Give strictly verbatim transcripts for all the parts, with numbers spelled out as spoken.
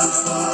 Ko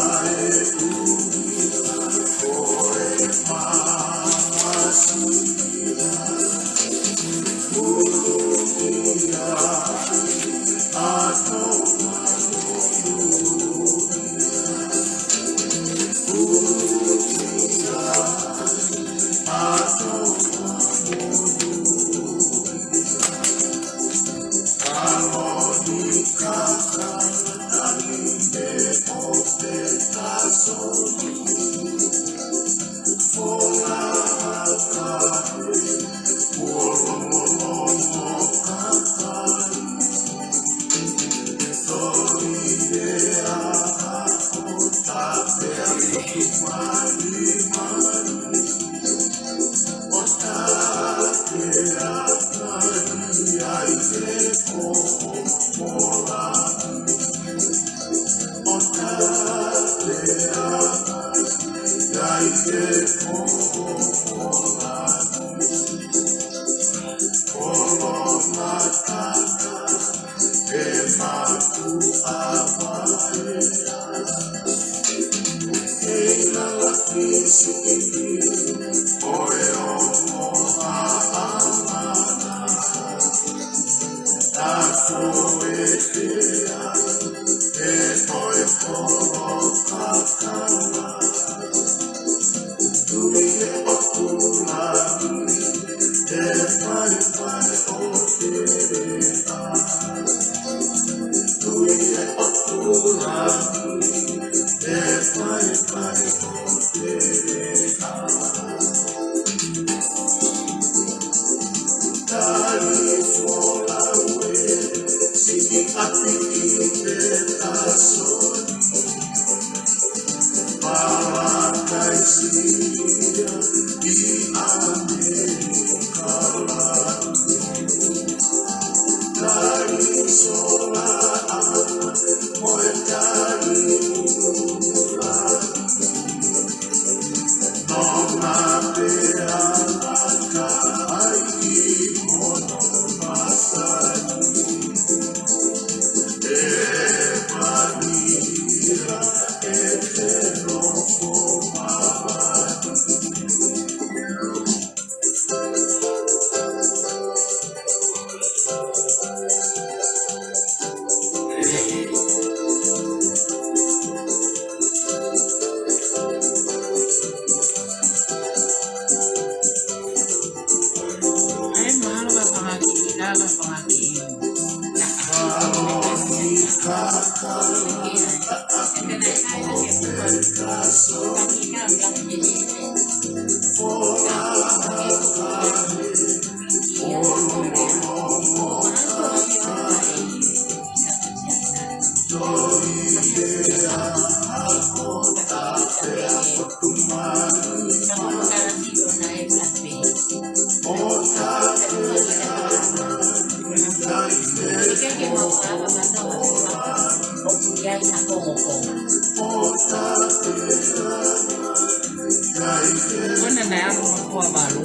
ena naʻe ʻalu mo e kua valu.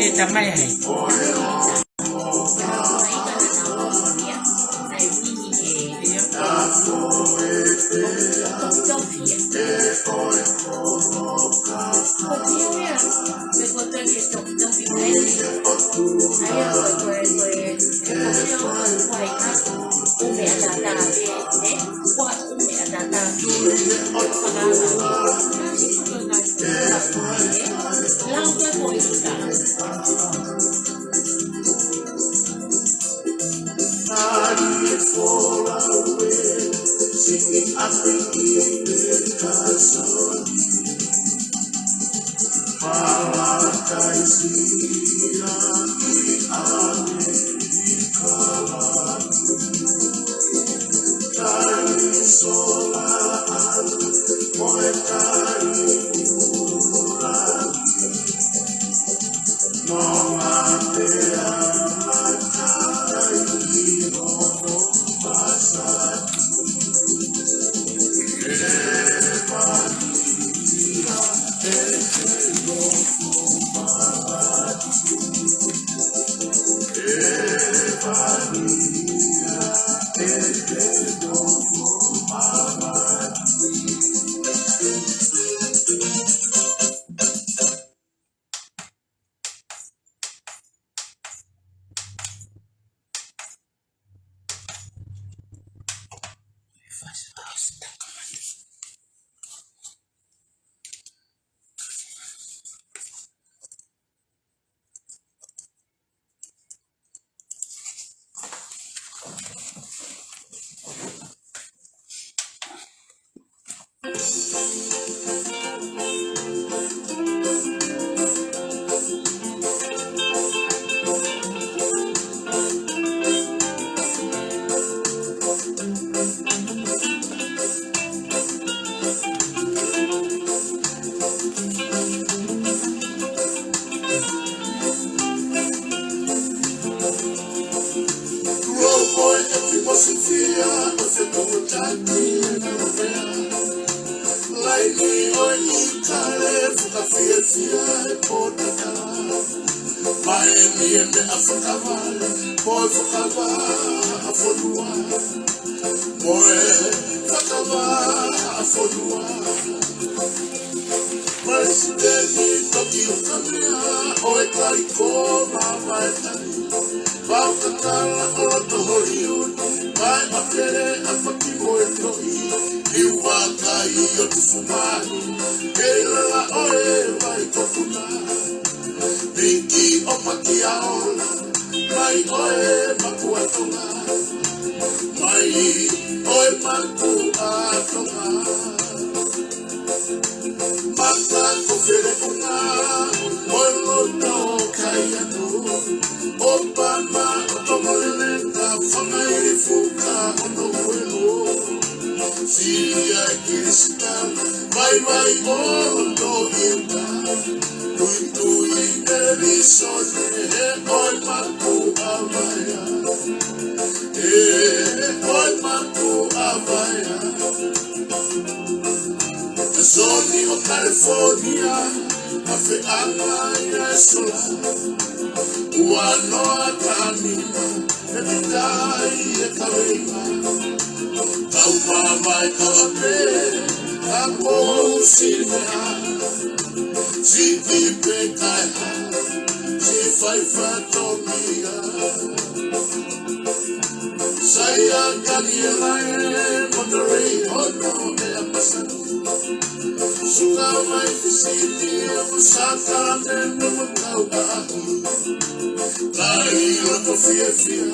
ʻE tamai ai. ʻIkale fakafiefia e pōtatala, mai ni e meʻa fakavale, ko e fakavaʻa fonua. Mo e fakavaʻa fonua. Palesiteni Toki Ukamea ʻo e Kaiko Mamae Tani. Pau kakala ʻo loto Holiuti, mai ʻa Pele ʻa Paki mo e Toʻi, liu vakai ʻo tufu mai, kei lala ʻo e vai ko Puna. Piki ʻo Paki ʻa Ola, mai ʻo e Makuʻa Tonga, mai ʻo e Makuʻa Tonga. Maka ko Felekonga, ʻo e loto Kaiano, ʻo Pama, ʻo Tonga Leleka, Fanga ʻIlifuka, ʻo Noʻuelo. Silia e Kilisita, vaivai ʻo Noʻiuta. Tuitui e Lisone, he ʻo e Makuʻa Vaea. He ʻo e Makuʻa Vaea. Soni ʻo California, ʻa Feʻanga ia e Sola. Ua noa ka nima, e kitai e kaveinga. Kau mamae kava pē, ka mou si meʻa. Siʻi pē kae ha, siʻi fai fatongia. Sai ʻa Taniela e Monterey ʻo Noʻea Masani. Suka mai ki Sini ʻo Sacramento mo Kauaʻi. Kai loto fiefia,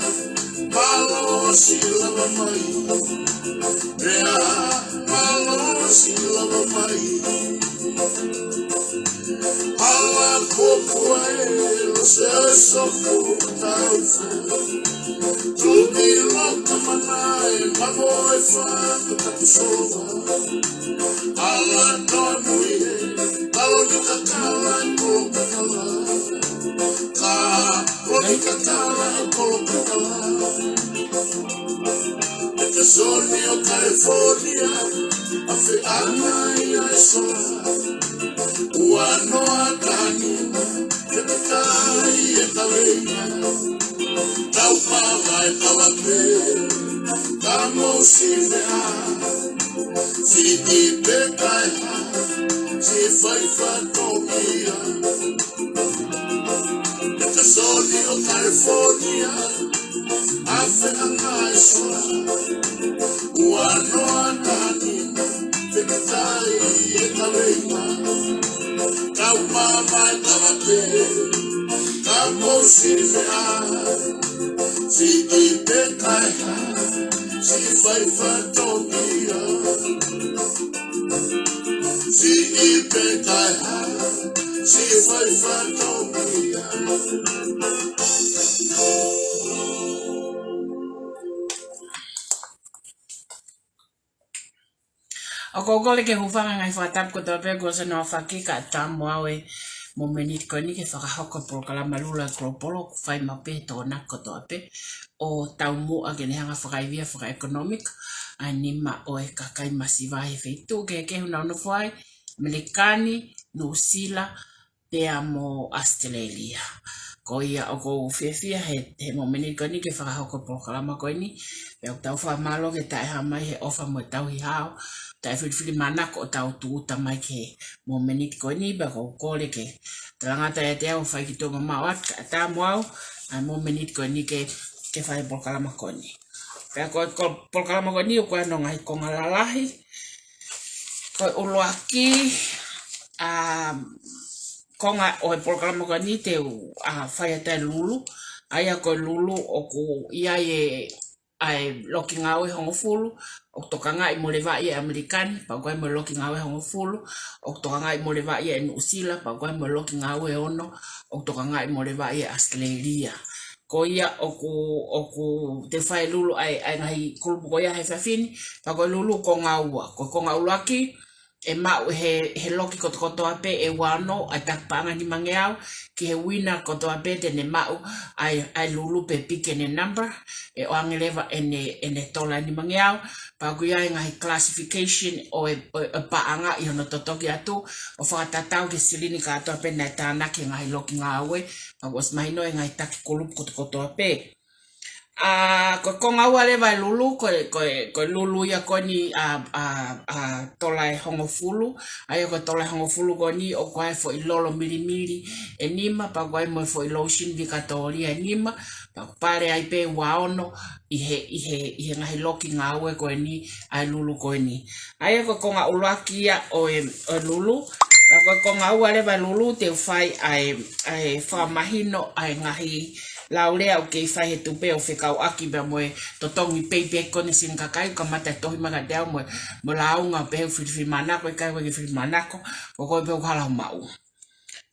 mālō siʻi lava mai. Meʻa, mālō siʻi lava mai. Ala kōkua e lo se sofu tau. Tumi loka mana e mamo e fa taku sova. Ala tonu e, talo ni kakala e kolo kakala. Ka, kolo ni kakala e kolo kakala. E te soni ʻo California, ʻa Feʻanga ia e Sola. Ua noa ka nima, e te kai e kaveinga. Kau mamae kava pē, ka mou si meʻa. Siʻi pē kae ha, siʻi fai fatongia. E te soni ʻo California, ʻa Feʻanga e Sola. Ua noa ka nima, e te kai e kaveinga. Kau mamae kava pē, ka mou si meʻa. Siʻi pē kae ha, siʻi fai fatongia. Siʻi pē kae ha, siʻi fai fatongia. ʻOku ou kole ke hūfanga he ngaahi fakatapu kotoa pē kuo ʻosi hono aofaki, kae ʻatā muʻa ʻa e momeniti ko eni ke fakahoko e polokalama Lula Global ʻoku fai maʻu pē he Tokonaki kotoa pē ʻo taumuʻa ke ne hanga ʻo fakaivia fakaʻekonōmika ʻa e nima ʻo e kakai masiva he feituʻu kehekehe ʻoku nau nofo ai, ʻAmelika ni, Nuʻusila, pea mo ʻAositelēlia. Ko ia ʻoku ou fiefia he, he momeniti ko eni ke fakahoko e polokalama ko eni. Pea ʻoku tau fakamālō ki he taʻehāmai he ʻofa mo e tauhi hao, taʻefilifilimānako ʻo tau tūʻuta mai ki he momeniti ko eni, pea ʻoku ou kole ke talangata ʻiate au ʻo fai ki tuʻa mamaʻo atu, kae ʻatā muʻa ʻa e momeniti ko eni ke, ke fai e polokalama ko eni. Pea ko e, ko e polokalama ko eni ʻoku ʻi ai hono ngaahi konga lalahi. Ko e ʻuluaki, ʻa, konga ʻo e polokalama ko eni te u, ʻa, fai atu e lulu. ʻA ia ko e lulu ʻoku ʻi ai e, ʻa e loki ngāue ʻe hongofulu ʻoku tokangaʻi mo Levaʻi ʻe ʻAmelika ni, pea ʻoku ʻi ai mo e loki ngāue ʻe hongofulu ʻoku tokangaʻi mo Levaʻi ʻe Nuʻusila, pea ʻoku ʻi ai mo e loki ngāue ʻe ono ʻoku tokangaʻi mo Levaʻi ʻe ʻAositelēlia. Ko ia ʻoku, ʻoku te fai e lulu ʻa e, ʻa e ngaahi kulupu ko ia he efiafi ni, pea ko e lulu konga ua. Ko e konga ʻuluaki, ʻe maʻu he, he loki kotokotoa pē ʻe ua ono ʻa e taki paʻanga nimangeau, ki he uina kotoa pē te ne maʻu ʻa e, ʻa e lulu pe pick ʻene number, ʻe ʻoange leva ʻene, ʻene tola nimangeau, pea ʻoku ʻi ai e ngaahi classification ʻo e, ʻo e, ʻo e paʻanga ʻi hono totongi atu, ʻo fakatatau ki he silini kātoa pē naʻe tānaki he ngaahi loki ngāue, pea kuo ʻosi mahino e ngaahi taki kulupu kotokotoa pē. ʻA, ko e konga ua leva e lulu, ko e, ko e, ko e lulu ia ko eni ʻa, ʻa, ʻa tola ʻe hongofulu, ʻa ia ko e tola ʻe hongofulu ko eni ʻoku ʻi ai e foʻi lolo milimili ʻe nima, pea ʻoku ʻi ai mo e foʻi lotion Victoria ʻe nima, pea ʻoku pale ai pē ua ono ʻi he, ʻi he, ʻi he ngaahi loki ngāue ko eni ʻa e lulu ko eni. ʻA ia ko e konga ʻuluaki ia ʻo e, ʻo e lulu, pea ko e konga ua leva e lulu te u fai ʻa e, ʻa e fakamahino ʻa e ngaahi laulea ʻoku kei fai he tupe ʻo fekauʻaki pea mo e totongi payback ko eni e silini kakai, kamata e tohi mai kiate au mo e, mo e lāunga pehē ʻoku filifilimānako, ʻikai ko e filifilimānako, ko koe pē ʻoku hala hoʻo maʻu.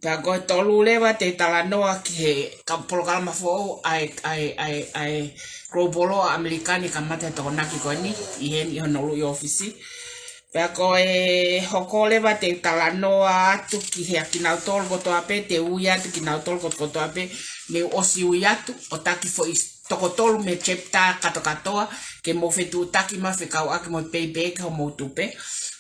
Pea ko e tolu leva te u talanoa ki he ka polokalama foʻou ʻa e, ʻa e, ʻa e, ʻa e Global ʻa ʻAmelika ni kamata he Tokonaki ko eni, ʻi heni ʻi Honolulu ʻi ʻōfisi. Pea ko e hoko leva te u talanoa atu ki he kinautolu kotoa pē, te u ui atu kinautolu kotoa pē, ne u ʻosi ui atu, ʻo taki foʻi toko tolu mei he chapter kātoa kātoa, ke mou fetuʻutaki mai fekauʻaki mo e payback hoʻomou tupe.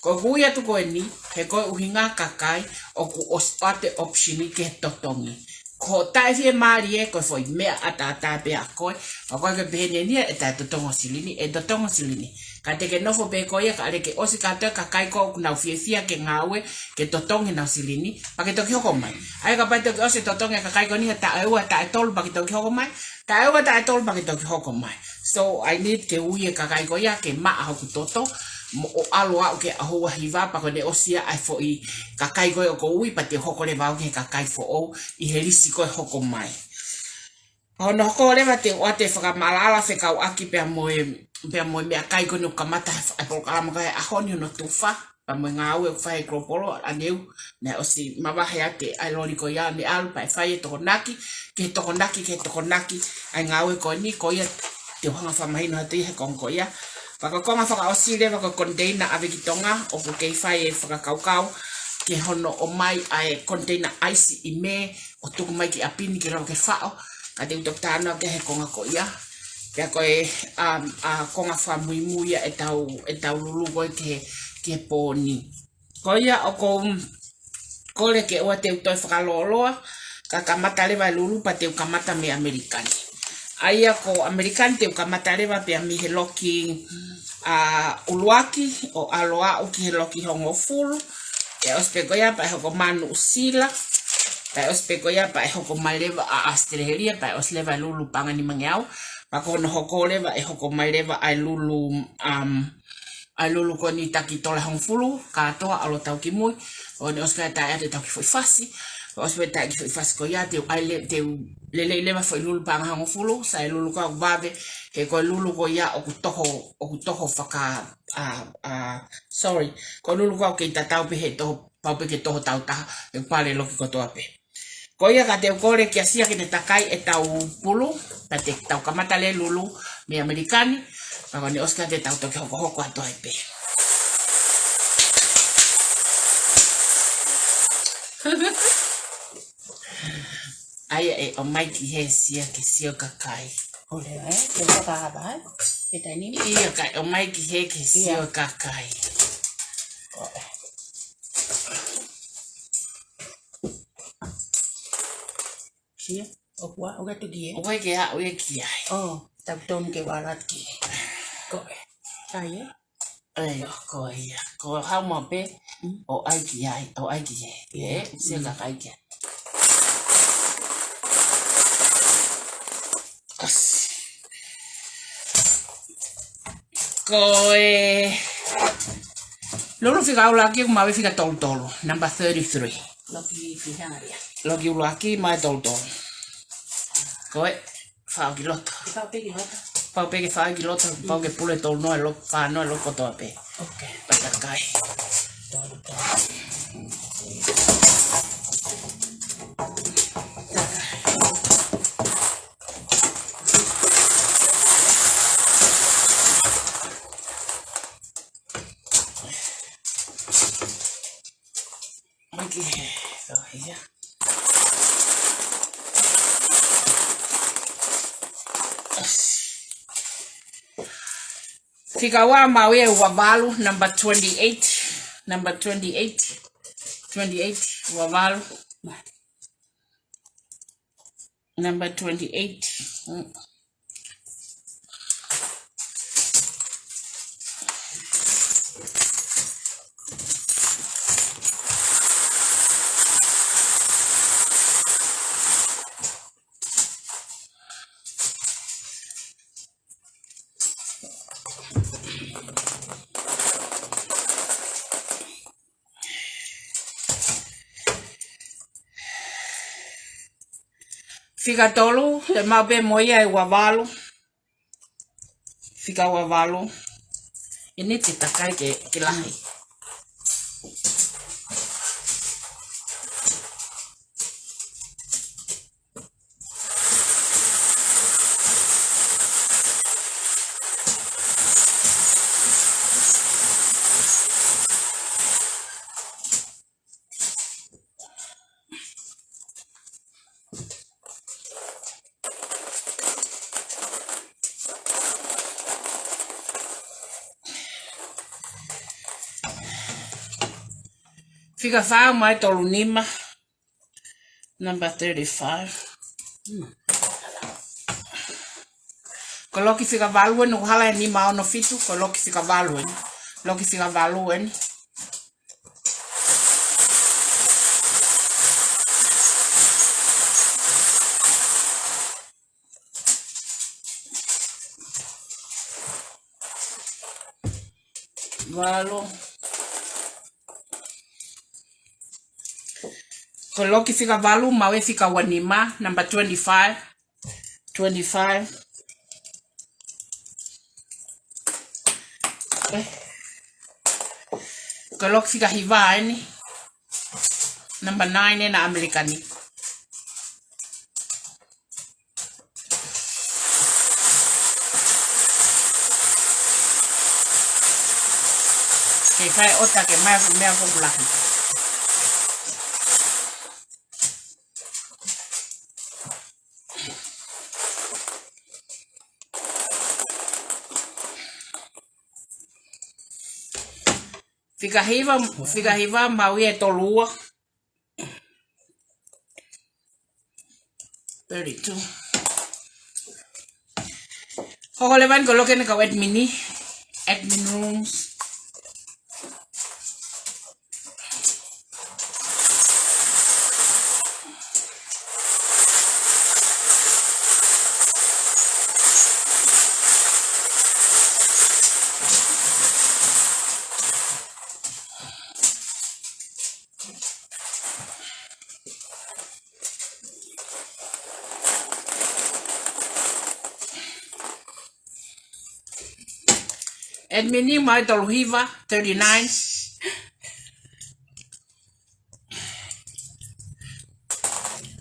Ko ʻeku ui atu ko eni, he ko e ʻuhinga kakai, ʻoku ʻosi ʻoatu e option ki he totongi. Ko e taʻefiemālie ko e foʻi meʻa ʻataʻatā pē ʻa koe, ʻa koe ke pehē ni eni ʻe taʻetotongi ho silini, ʻe totongi ho silini. Ka te ke nofo pē koe ia kae ʻoua ke ʻosi kātoa e kakai ko ē ʻoku nau fiefia ke ngāue, ke totongi ʻenau silini, pea ke toki hoko mai. ʻA ia kapau ʻe toki ʻosi e totongi e kakai ko eni he taʻu ʻe ua, taʻu ʻe tolu pea ke toki hoko mai, taʻu ʻe ua, taʻu ʻe tolu pea ke toki hoko mai. So, I need ke ui e kakai ko ia ke maʻa hoku toto, mo ʻo ʻalu ʻo aʻu ki he ʻaho ua hiva pea ko ʻene ʻosi ia ʻa e foʻi kakai ko ē ʻoku ou ui pea te u hoko leva au ki he kakai foʻou ʻi he lisi ko ē hoko mai. Hono hoko leva te u ʻoatu e fakamaʻalaʻala fekauʻaki pea mo e, pea mo e meʻakai ko eni ʻoku kamata he fa-, e polokalama ko ē he ʻaho ni hono tufa, pea mo e ngāue ʻoku fai ʻe Global ʻaneu, naʻe ʻosi mavahe atu ʻa e loli ko ia ʻo ne ʻalu pea ʻe fai e tokonaki, ki he tokonaki, ki he tokonaki, ʻa e ngāue ko eni, ko ia te u hanga fakamahino atu ia he konga ko ia. Pea ko e konga fakaʻosi leva ko e container ʻave ki Tonga, ʻoku kei fai e fakakaukau, ki hono ʻomai ʻa e container ʻaisi ʻi Mē, ʻo tuku mai ki ʻapi ni ke lava ke faʻo, ka te u toki talanoa ki ai he konga ko ia. Pea ko e, um, ʻa, konga fakamuimui ia ʻetau, ʻetau lulu ko ē ki he, ki he pō ni. Ko ia ʻoku ou kole ke ʻoua te u toe fakalōloa, ka kamata leva e lulu pea te u kamata mei ʻAmelika ni. ʻA ia ko ʻAmelika ni te u kamata leva pea mei he loki, ʻa, ʻuluaki ʻo ʻalu ʻo aʻu ki he loki hongofulu. Pea ʻosi pē ko ia pea ʻe hoko mai Nuʻusila. Pea ʻosi pē ko ia pea ʻe hoko mai leva ʻa ʻAositelēlia, pea ʻosi leva e lulu paʻanga nimangeau. Pea ko hono hoko leva ʻe hoko mai leva ʻa e lulu, um, ʻa e lulu ko eni taki tola ʻe hongofulu, kātoa ʻalu ʻo tau ki mui, ʻo ne ʻosi ko ia taʻe ʻoatu e tau kiʻi foʻi fasi, ʻosi pē taʻe kiʻi foʻi fasi ko ia, te u ʻai le-, te u lelei leva foʻi lulu paʻanga hongofulu, sai e lulu ko ē ʻoku vave, he ko e lulu ko ia ʻoku toho, ʻoku toho faka-, ʻa, ʻa, sorry, ko e lulu ko ē ʻoku kei tatau pē he toho, pau pē ke toho tautaha, he pale loki kotoa pē. Ko ia ka te u kole kia Sia ke ne takai ʻetau pulu, pea te tau kamata leva e lulu mei ʻAmelika ni, pea ko ʻene ʻosi ko ia te tau toki hokohoko atu ai pē. ʻA ia ʻe ʻomai ki hē Sia ke sio kakai. ʻOleva, ē? Ke fakahava, ē? He taimi ni. ʻIo, kae ʻomai ki hē ke sio kakai. Ko e. Sia, ʻoku ʻalu atu ki hē? ʻOku ʻikai ke aʻu ia ki ai. ʻŌ, tau tonu ke ʻalu atu ki hē. Ko e. Sai, ē? ʻAi, ʻo, ko ia. Ko hau ma pē, ʻo ʻai ki ai, ʻo ʻai ki hē. ʻIo, ʻio, sio kakai ki ai. ʻOsi. Ko e lulu fika ʻuluaki ʻoku maʻu e fika tolu tolu, number thirty-three. Loki fika ia. Loki ʻuluaki maʻu e tolu tolu. Ko e, faʻo ki loto. Faʻo pē ki loto. Faʻo pē ke faʻo ki loto, pau ke pule tolu noa e loki, fā noa e loki kotoa pē. Ok. Pea takai. Tolu tolu. Okay, so here. Fika ua maʻu ia ʻe ua valu, number twenty-eight, number twenty-eight, twenty-eight, ua valu. Number twenty-eight. Mm. Fika tolu, ʻe maʻu pē mo ia ʻe ua valu. Fika ua valu. ʻE ne te takai ke, ke lahi. Fika fā maʻu ʻe tolu nima. Number thirty-five. Ko e loki fika valu eni, ʻoku hala he nima ono fitu, ko e loki fika valu eni. Loki fika valu eni. Valu. Ko e loki fika valu maʻu ʻe fika ua nima, number twenty-five. Twenty-five. Okay. Ko e loki fika hiva eni. Number nine ena ʻa ʻAmelika ni. Ke fai ʻota ke mai fu mea ko pula. Fika hiva, fika hiva maʻu ia ʻe tolu ua. Thirty-two. Hoko leva eni ko e loki eni kau admin ni. Admin rooms. Admin ni maʻu ʻe tolu hiva, thirty-nine.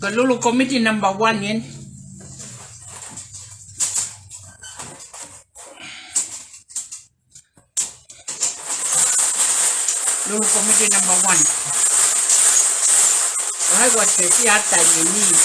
Ko e Lulu Committee number one eni. Lulu Committee number one. Why was the theater you need?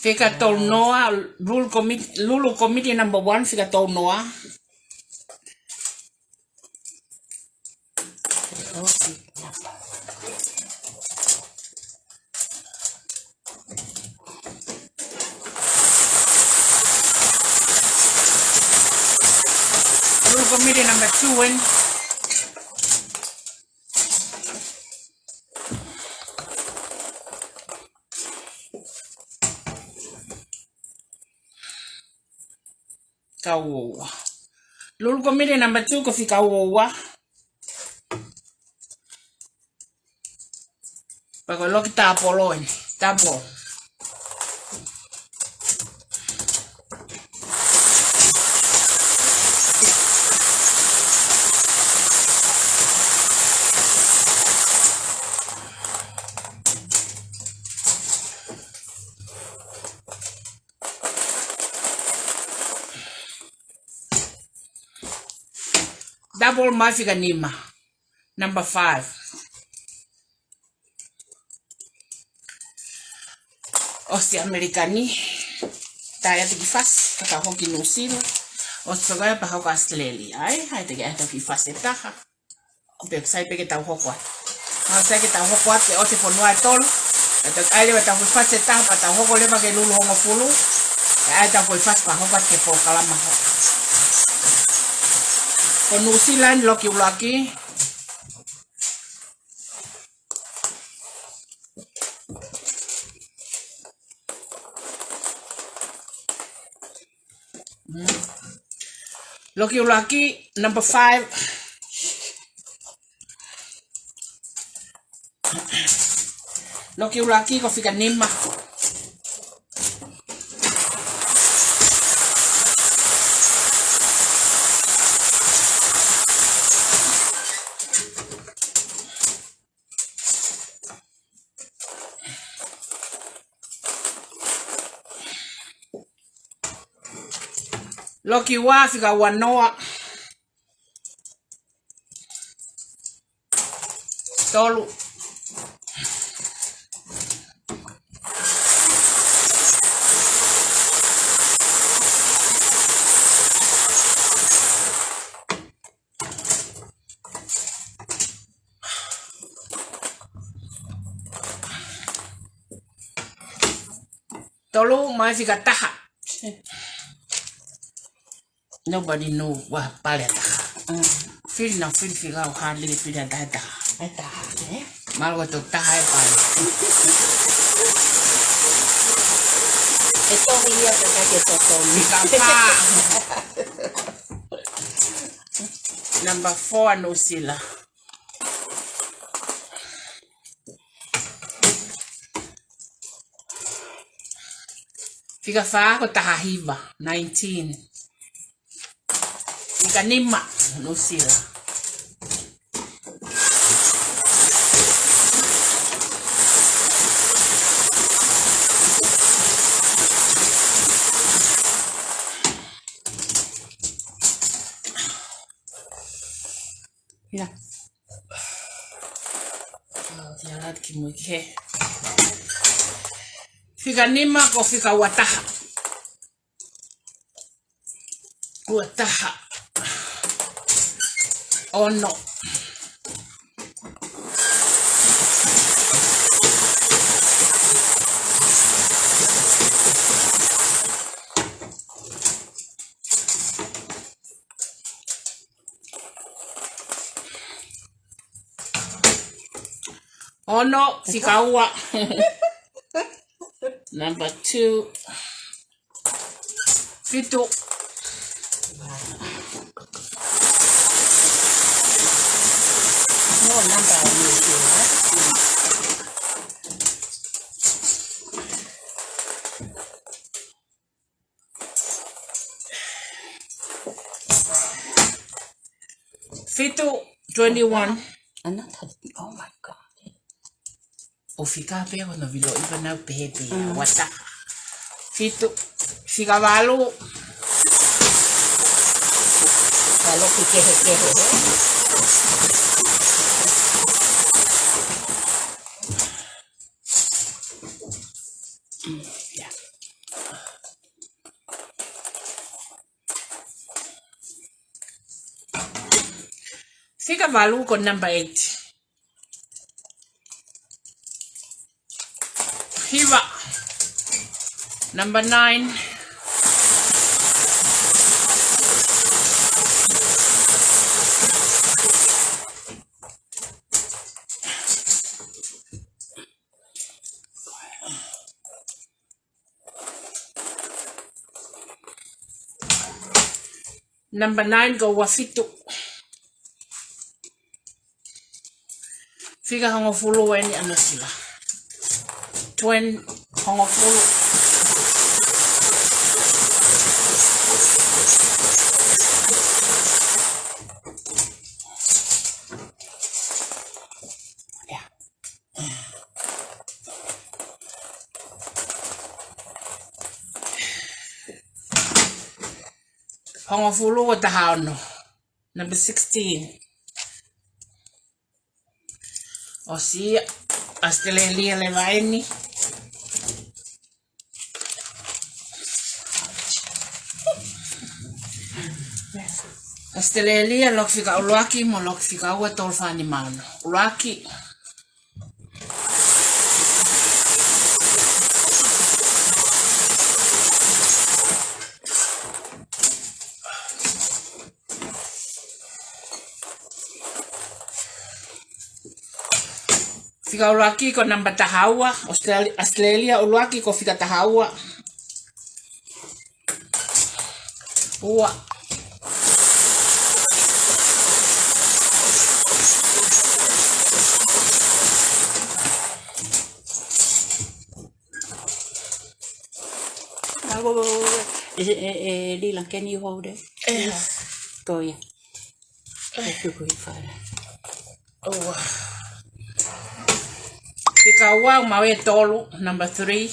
Fika tolu noa, Lulu Committee, Lulu Committee number one, fika tolu noa. Lulu Committee number two eni. Fika ua ua. Lulu Committee number two ko e fika ua ua. Pea ko e loki tāpolo eni. Tāpolo. Apple mai fika nima. Number five. ʻOsi ʻAmelika ni. Tae atu ki fasi, ka tau hoko ki Nuʻusila. ʻOsi pē ko ia pea hoko ʻAositelēlia. ʻAi, ʻai te ke ʻai atu ki fasi ʻe taha. ʻO pea sai pē ke tau hoko atu. Sai ke tau hoko atu, ʻosi e fonua ʻe tolu. ʻE tau ʻai leva tau ki fasi ʻe taha, pea tau hoko leva ki he lulu hongofulu. ʻE ʻai tau ki fasi pea hoko atu ki he polokalama hoko. Ko Nuʻusila eni loki ʻuluaki. Mm. Loki ʻuluaki, number five. Loki ʻuluaki ko fika nima. Loki ua fika ua noa. Tolu. Tolu mai fika taha. Nobody know what pale ʻe taha. Mm. Fili na fili fika o hali fili ʻe taha taha. ʻE taha, ē? Malo ko e taha ʻe pale. ʻE tohi ia ko e ke tohi. Fika fā. Number four, Nuʻusila. Fika fā ko e taha hiva, nineteen. Fika nima, Nuʻusila. Ia. ʻAo, te u ala atu ki mui ki he. Fika nima ko fika ua taha. Ua taha. Ono. Ono, fika ua. Number two. Fitu. No, number one. Fitu, twenty-one. Another, oh my God. ʻO fika pē ʻo na vilo ipa nau pehē pē ia. Mm. Ua taha. Fitu, fika valu. Valu ki kehekehe. Mm, ia. Fika valu ko number eight. Hiva. Number nine. Number nine ko ua fitu. Fika hongofulu eni ʻa Nuʻusila. Twen hongofulu. Ia. Hongofulu ko e taha ono. Number sixteen. ʻOsi ia, ʻAositelēlia leva eni. ʻAositelēlia, ʻuluaki fika ʻuluaki mo ʻuluaki fika ua, tolu fā nima ono. ʻUluaki. Fika ʻuluaki ko namba taha ua, ʻAositelē-, ʻAositelēlia ʻuluaki ko fika taha ua. Ua. Ah, whoa, whoa, whoa, whoa. Is it, eh, eh, Lila, can you hold it? Yeah. Please? Go, yeah. Have to go in further. Oh. Fika ua, mau e tolu, number three.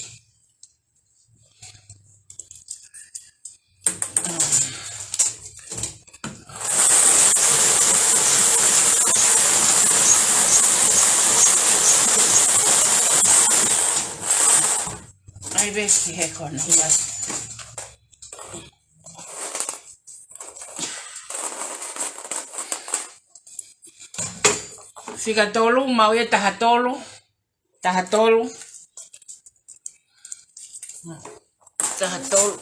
ʻAi vesi he kono. Fika tolu, mau e taha tolu. Taha tolu. Taha tolu.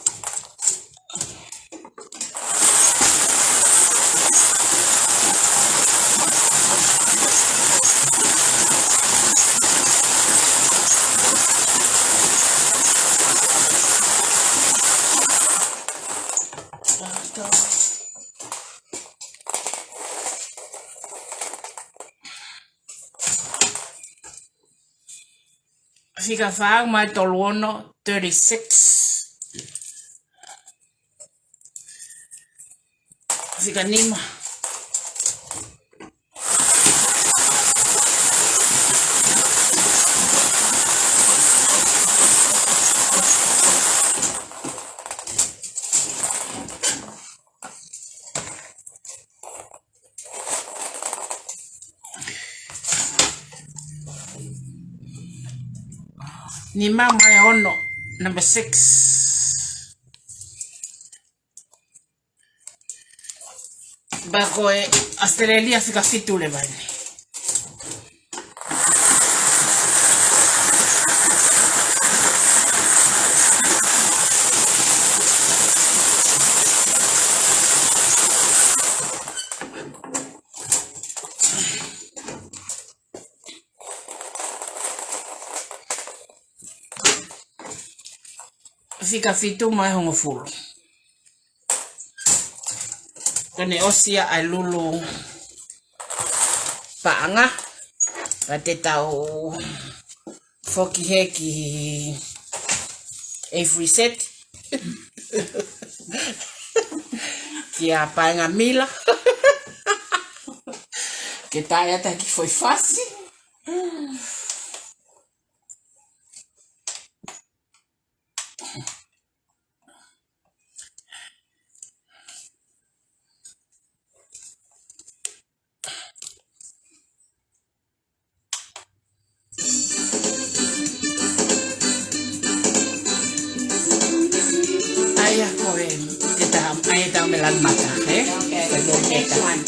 Taha tolu. Fika fā, mau e tolu ono, thirty-six. Fika nima. Nima, mau e ono, number six. Pea ko e ʻAositelēlia fika fitu leva eni. Fika fitu, mau e hongofulu. Ko ʻene ʻosi ia ʻa e lulu paʻanga, ka te tau foki hē ki he free set. Kia Paenga Mila. Ke taʻe ʻatā ki he foʻi fasi. ʻAia ko e, ke ta, ʻai tau me lan mata, eh? Okay. Ko e next one.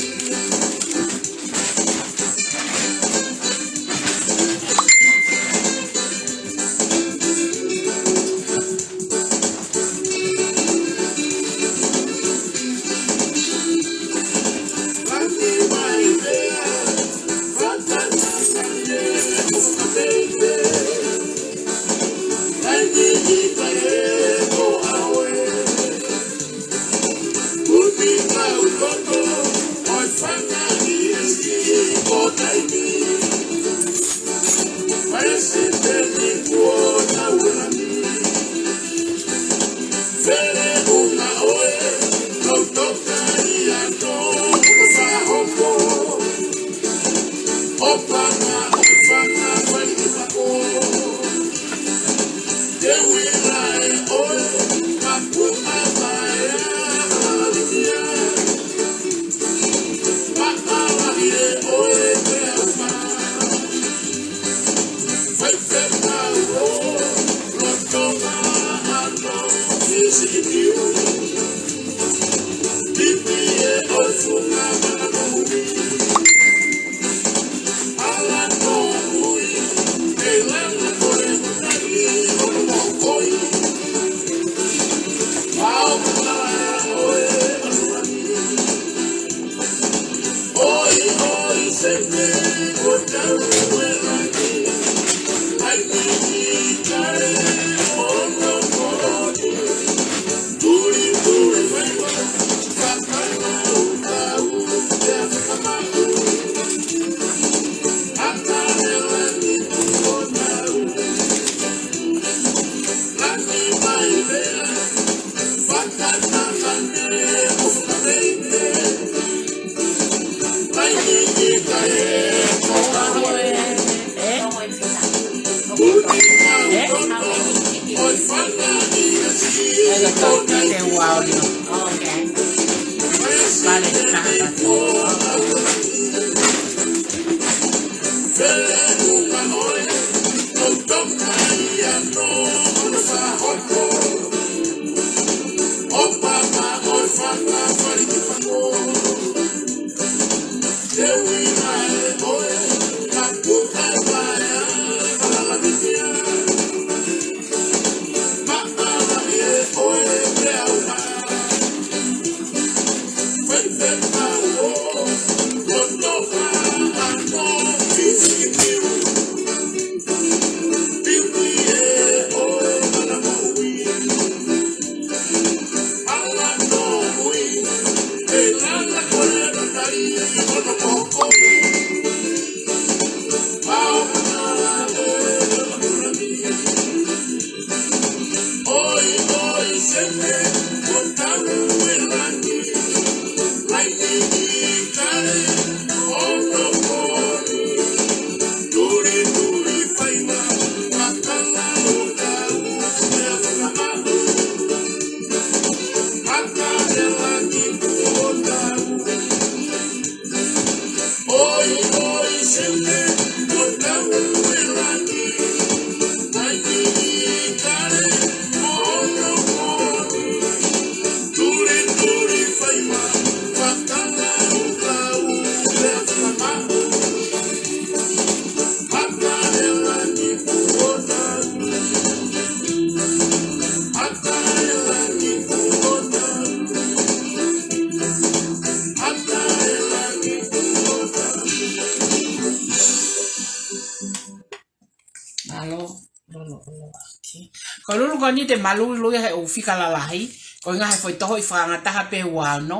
Alo, lolo, lolo, aki. Ko e lulu ko eni te ma luiluia he ʻū fika lalahi, ko e ngaahi foʻi tohoʻi fakaangataha pē ua ono,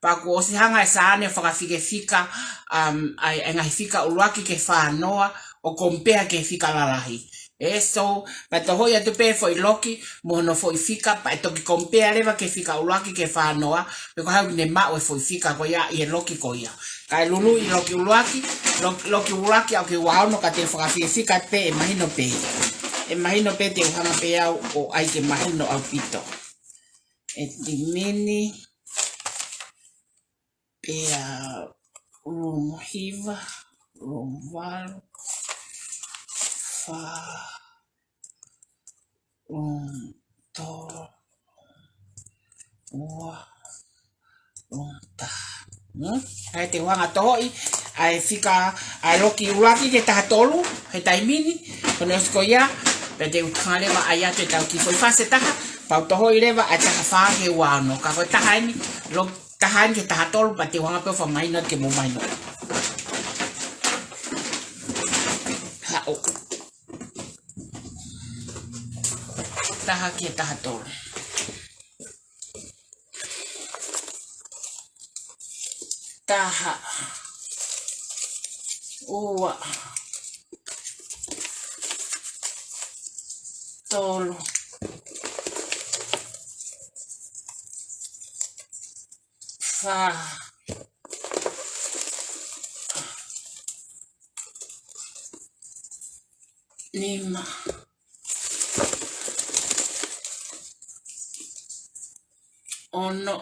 pea kuo ʻosi hanga ʻe Saane ʻo fakafikefika, um, ʻa e, ʻa e ngaahi fika ʻuluaki ki he fā noa, ʻo compare ki he fika lalahi. ʻE, so, pea tohoʻi atu pē foʻi loki, mo hono foʻi fika, pea ʻe toki compare leva ki he fika ʻuluaki ki he fā noa, pe ko e hā ʻoku ne maʻu e foʻi fika ko ia ʻi he loki ko ia. Kae luluʻi loki ʻuluaki, loki, loki ʻuluaki ʻaʻaku ki he ua ono ka te u fakafikefika pē ʻe mahino pē. ʻE mahino pē te u hanga pē au ʻo ʻai ke mahino ʻaupito. ʻE taimini, pea room hiva, room valu, fā, room tolu, ua, room taha. Hmm? ʻAi te u hanga tohoʻi, ʻa e fika, ʻa e loki ʻuluaki ki he taha tolu, he taimini, ko ʻene ʻosi ko ia, pea te u hanga leva ʻai atu ʻetau kiʻi foʻi fasi ʻe taha, pea u tohoʻi leva ʻa e taha fā ki he ua ono. Ka ko e taha eni, loki taha eni ki he taha tolu, pea te u hanga pē ʻo fakamahino atu ke mou mahino. Haʻu. Taha ki he taha tolu. Taha. Ua. Tolu. Fā. Nima. Ono.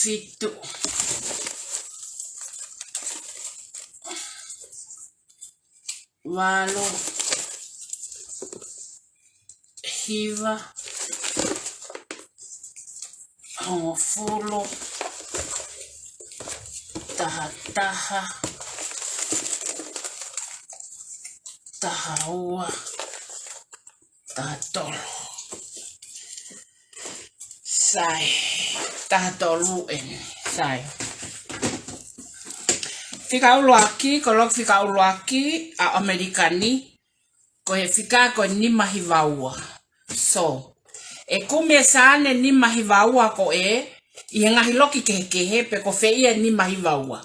Fitu. Valu. Hiva. Hongofulu. Taha taha. Taha ua. Taha tolu. Sai. Taha tolu eni. Sai. Fika ʻuluaki, ko e loki fika ʻuluaki ʻa ʻAmelika ni, ko e fika ko e nima hiva ua. So, ʻe kumi ʻe Saane nima hiva ua ko ē ʻi he ngaahi loki kehekehe, pe ko fē ia e nima hiva ua.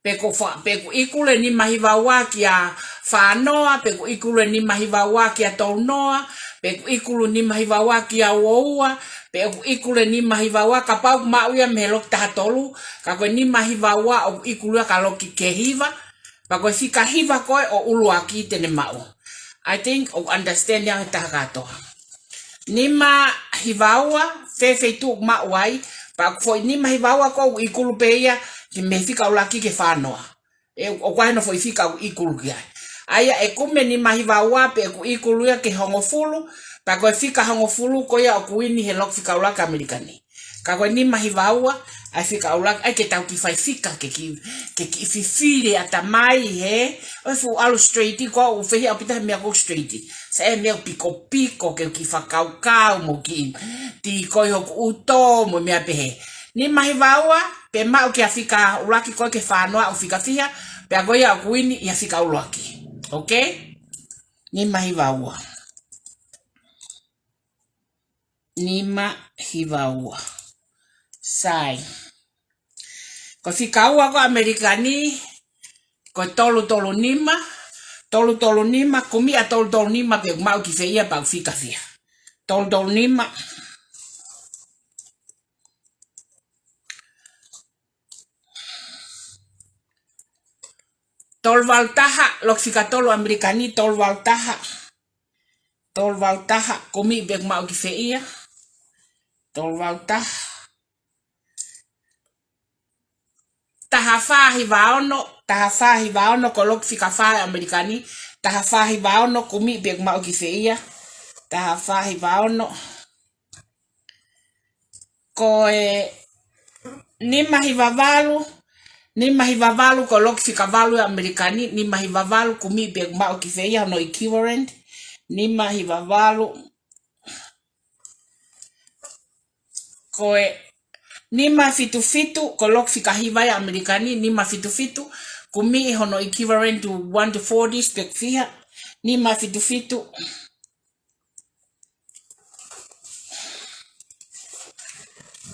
Pe ko fa-, pe ʻoku ʻikulu e nima hiva ua kia fā noa, pe ʻoku ʻikulu e nima hiva ua kia tolu noa, pe ʻoku ʻikulu nima hiva ua kia ua ua, pe ʻoku ʻikulu e nima hiva ua, kapau ʻoku maʻu ia mei he loki taha tolu, ka ko e nima hiva ua ʻoku ʻikulu ia ki he loki ke hiva, pea ko e fika hiva ko ē ʻo ʻuluaki te ne maʻu. I think ʻoku understand ia ʻe he taha kātoa. Nima hiva ua, fē feituʻu ʻoku maʻu ai, pea ko e foʻi nima hiva ua ko ē ʻoku ʻikulu pē ia, ki he mei he fika ʻuluaki ki he fā noa. ʻE, ʻoku ʻi ai hano foʻi fika ʻoku ʻikulu ki ai. ʻA ia ʻe kumi e nima hiva ua pe ʻoku ʻikulu ia ki he hongofulu, pea ko e fika hongofulu ko ia ʻoku ʻi he loki fika ʻuluaki ʻAmelika ni. Ka ko e nima hiva ua, ʻa e fika ʻuluaki, ʻai ke tau kiʻi fai fika ke kiʻi, ke kiʻi fifili ʻatamai he, ʻoku fuʻu ʻalu straight, ko au ʻoku fehiʻa ʻaupito he meʻa ko ē straight. Sai e meʻa ʻoku pikopiko ke kiʻi fakakaukau mo kiʻi tī ko ē hoku ʻuto mo e meʻa pehē. Nima hiva ua, pe maʻu ki he fika ʻuluaki ko ē ki he fā noa ʻoku fika fiha, pea ko ia ʻoku ʻi he fika ʻuluaki. Okay? Nima hiva ua. Nima hiva ua. Sai. Ko e fika ua ko ē ʻAmelika ni, ko e tolu tolu nima, tolu tolu nima, kumi ʻa tolu tolu nima pe ʻoku maʻu ki fē ia pea ʻoku fika fiha. Tolu tolu nima. Tolu valu taha, loki fika tolu ʻAmelika ni, tolu valu taha. Tolu valu taha, kumi pe ʻoku maʻu ki fē ia. Tolu valu taha. Taha fā hiva ono, taha fā hiva ono, ko e loki fika fā ʻAmelika ni, taha fā hiva ono, kumi pe ʻoku maʻu ki fē ia. Taha fā hiva ono. Ko e nima hiva valu, nima hiva valu ko e loki fika valu ʻAmelika ni, nima hiva valu, kumi pe ʻoku maʻu ki fē ia hono equivalent, nima hiva valu. Ko e nima fitu fitu, ko e loki fika hiva ʻAmelika ni, nima fitu fitu, kumi hono equivalent to one to forty pe ʻoku fiha, nima fitu fitu.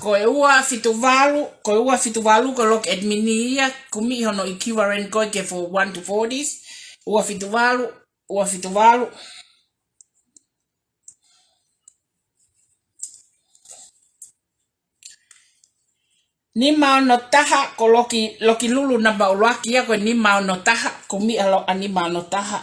Ko e ua fitu valu, ko e ua fitu valu, ko e loki ʻAmelika ni ia, kumi hono equivalent ko ē ki he for one to forty, ua fitu valu, ua fitu valu. Nima ono taha, ko e loki, loki Lulu namba ʻuluaki ia, ko e nima ono taha, kumi ʻa e loki ʻa nima ono taha.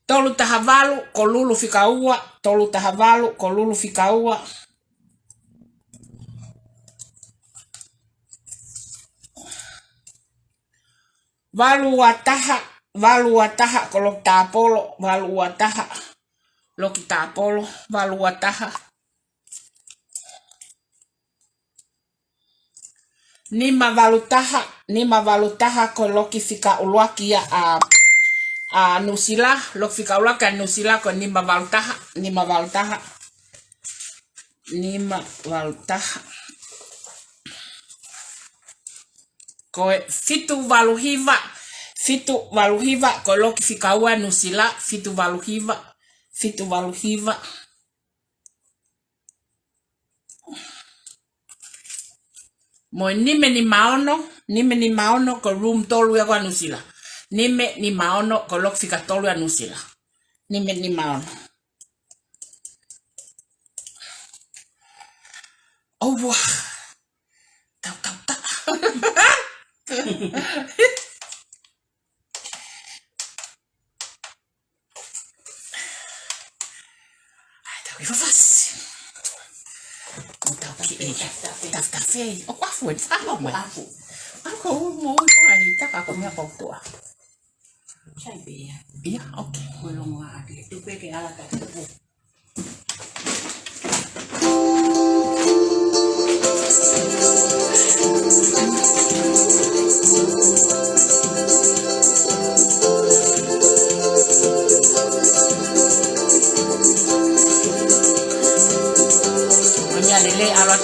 Tolu taha valu, ko Lulu fika ua, tolu taha valu, ko Lulu fika ua. Valu ua taha, valu ua taha, ko e loki tāpolo, valu ua taha, loki tāpolo, valu ua taha. Nima valu taha, nima valu taha, ko e loki fika ʻuluaki ia ʻa, ʻa Nuʻusila, loki fika ʻuluaki ʻa Nuʻusila, ko e nima valu taha, nima valu taha, nima valu taha. Ko e fitu valu hiva, fitu valu hiva, ko e loki fika ua ʻa Nuʻusila, fitu valu hiva, fitu valu hiva. Mo e nima nima ono, nima nima ono, ko e room tolu ia ko ē ʻa Nuʻusila. Nima nima ono, ko e loki fika tolu ʻa Nuʻusila. Nima nima ono. ʻOua. Tau, tau, tau. ʻAi, tau kiʻi fafasi. Mo tau kiʻi tafe. Tafe, tafe. ʻOku afu eni, afu mai. Afu. Afu, mo ui ko ai, taka ko mea ko tua. Sai pē ia. Ia, okay. Ko e longo ake. Tupe ke ala ka tupu.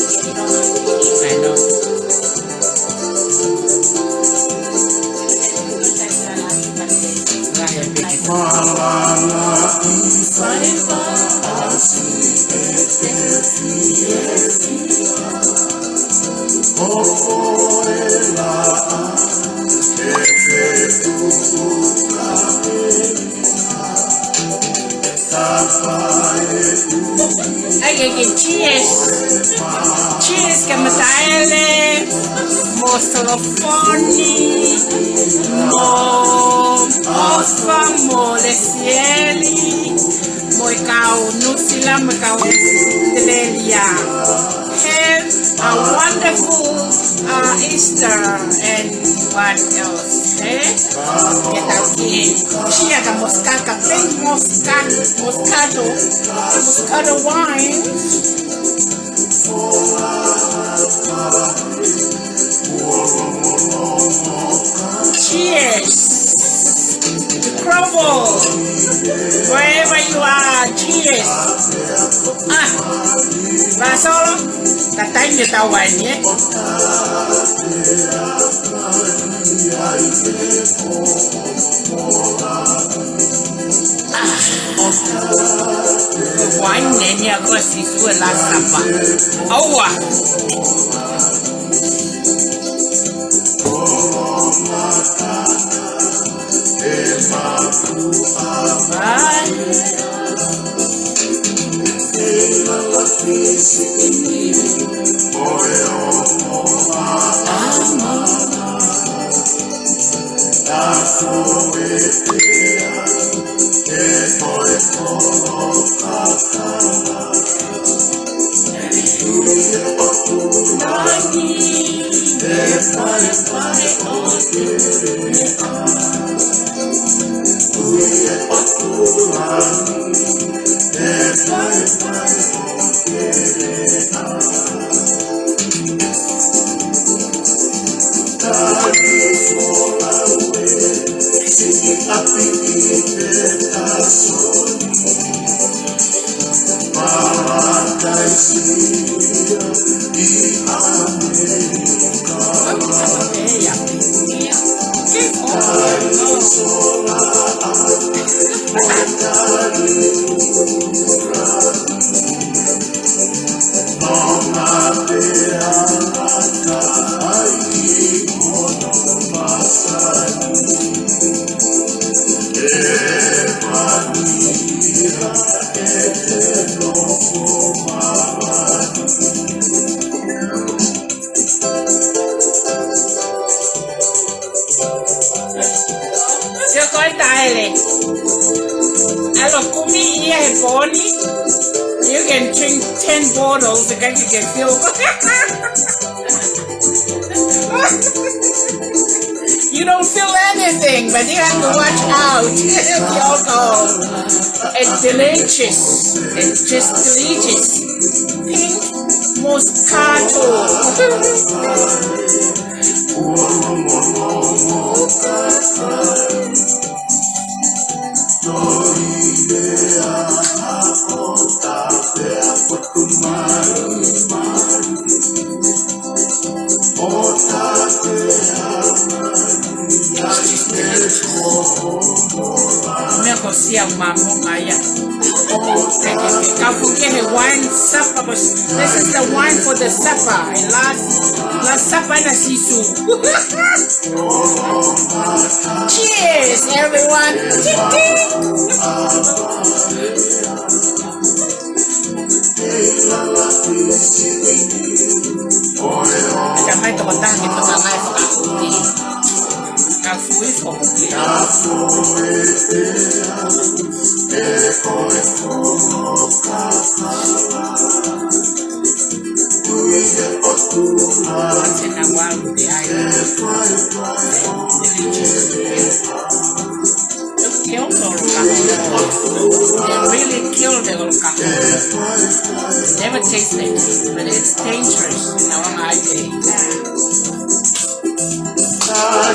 I know. Lahi e piki. Ai, ai, ai, cheers. Cheers kia Mataele, mo Solofoni, mo ʻOfa, mo Lesieli, mo e kau Nuʻusila, mo e kau ʻAositelēlia. Have a wonderful, uh, Easter and what else, eh? Ke tau kiʻi cheer kia Moscato, pink Moscato, Moscato, Moscato wine. Cheers to Provo, wherever you are, cheers. Ah, Vasolo, ka taimi ʻetau wai ni, eh? Ah. Wai ni, ni a ko si sue la sapa. Aua. Bye. Sio ko e taele. ʻAlu ʻo kumi ia he pō ni. You can drink ten bottles, ʻikai ke ke feel. You don't feel anything, but you have to watch out. The alcohol. It's delicious. It's just delicious. Pink Moscato. Meʻa ko sia mamo ngā ia. Ka fuke he wine supper, this is the wine for the supper. And last, last supper na sisu. Cheers, everyone. Ting, ting. Ka mai toko taha ke toka mai fakakuti. Ka fui foki. Tena walu te ai. Ke o solo ka. They really kill the olokahu. Never taste it, but it's dangerous in our I J.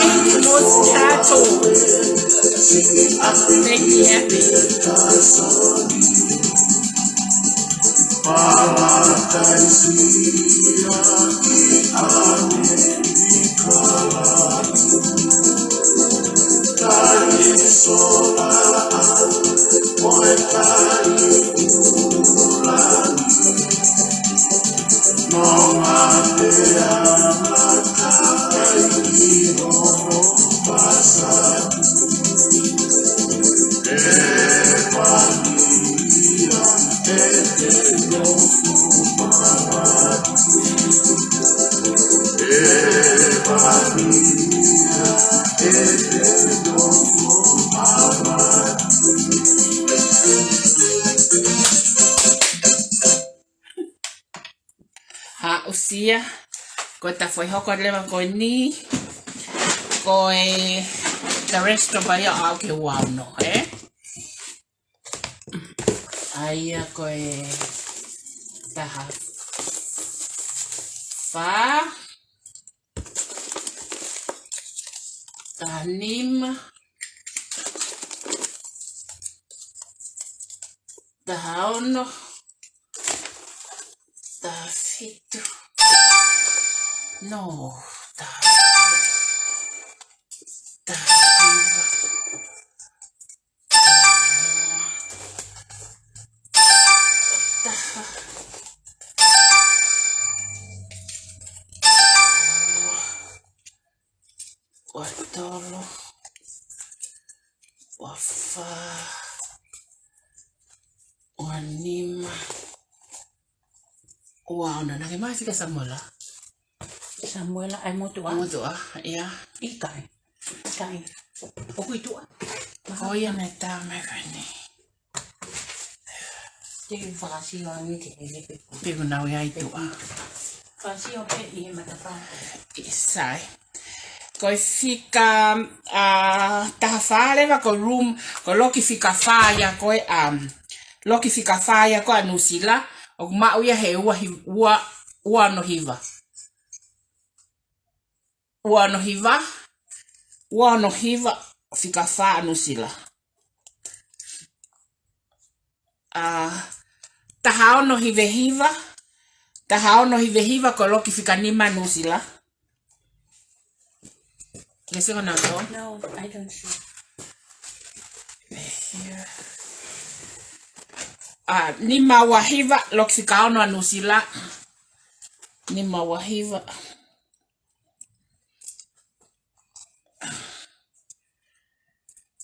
Eat moscato. Make me happy. Aʻusia, ko ʻeta foʻi hoko leva ko eni, ko e the rest of ia ʻo aʻu ki he ua ono, ē? ʻA ia ko e taha fā, taha nima, taha ono, taha fitu. No, taha, taha hiva. Taha. Ua tolu. Ua fā. Ua nima. Ua ono. Naʻe ʻikai mai fika Samuela. Samuela, ʻai motuʻa. Motuʻa, ia. ʻIkai. ʻIkai. ʻOku ʻi tuʻa. Ko ia me tā me kani. Te u fakasio ange ke ne lepe. Pe ko nau ia ʻi tuʻa. Fakasio pē ʻi he matapā. ʻIo, sai. Ko e fika, ā, taha fā leva ko e room, ko e loki fika fā ia ko ē, um, loki fika fā ia ko ē ʻa Nuʻusila, ʻoku maʻu ia he ua hi-, ua, ua ono hiva. Ua ono hiva, ua ono hiva, fika fā ʻa Nuʻusila. Ā, taha ono hiva hiva, taha ono hiva hiva ko e loki fika nima ʻa Nuʻusila. Yes, or no? No, I don't see. Ā, nima ua hiva, loki fika ono ʻa Nuʻusila. Nima ua hiva.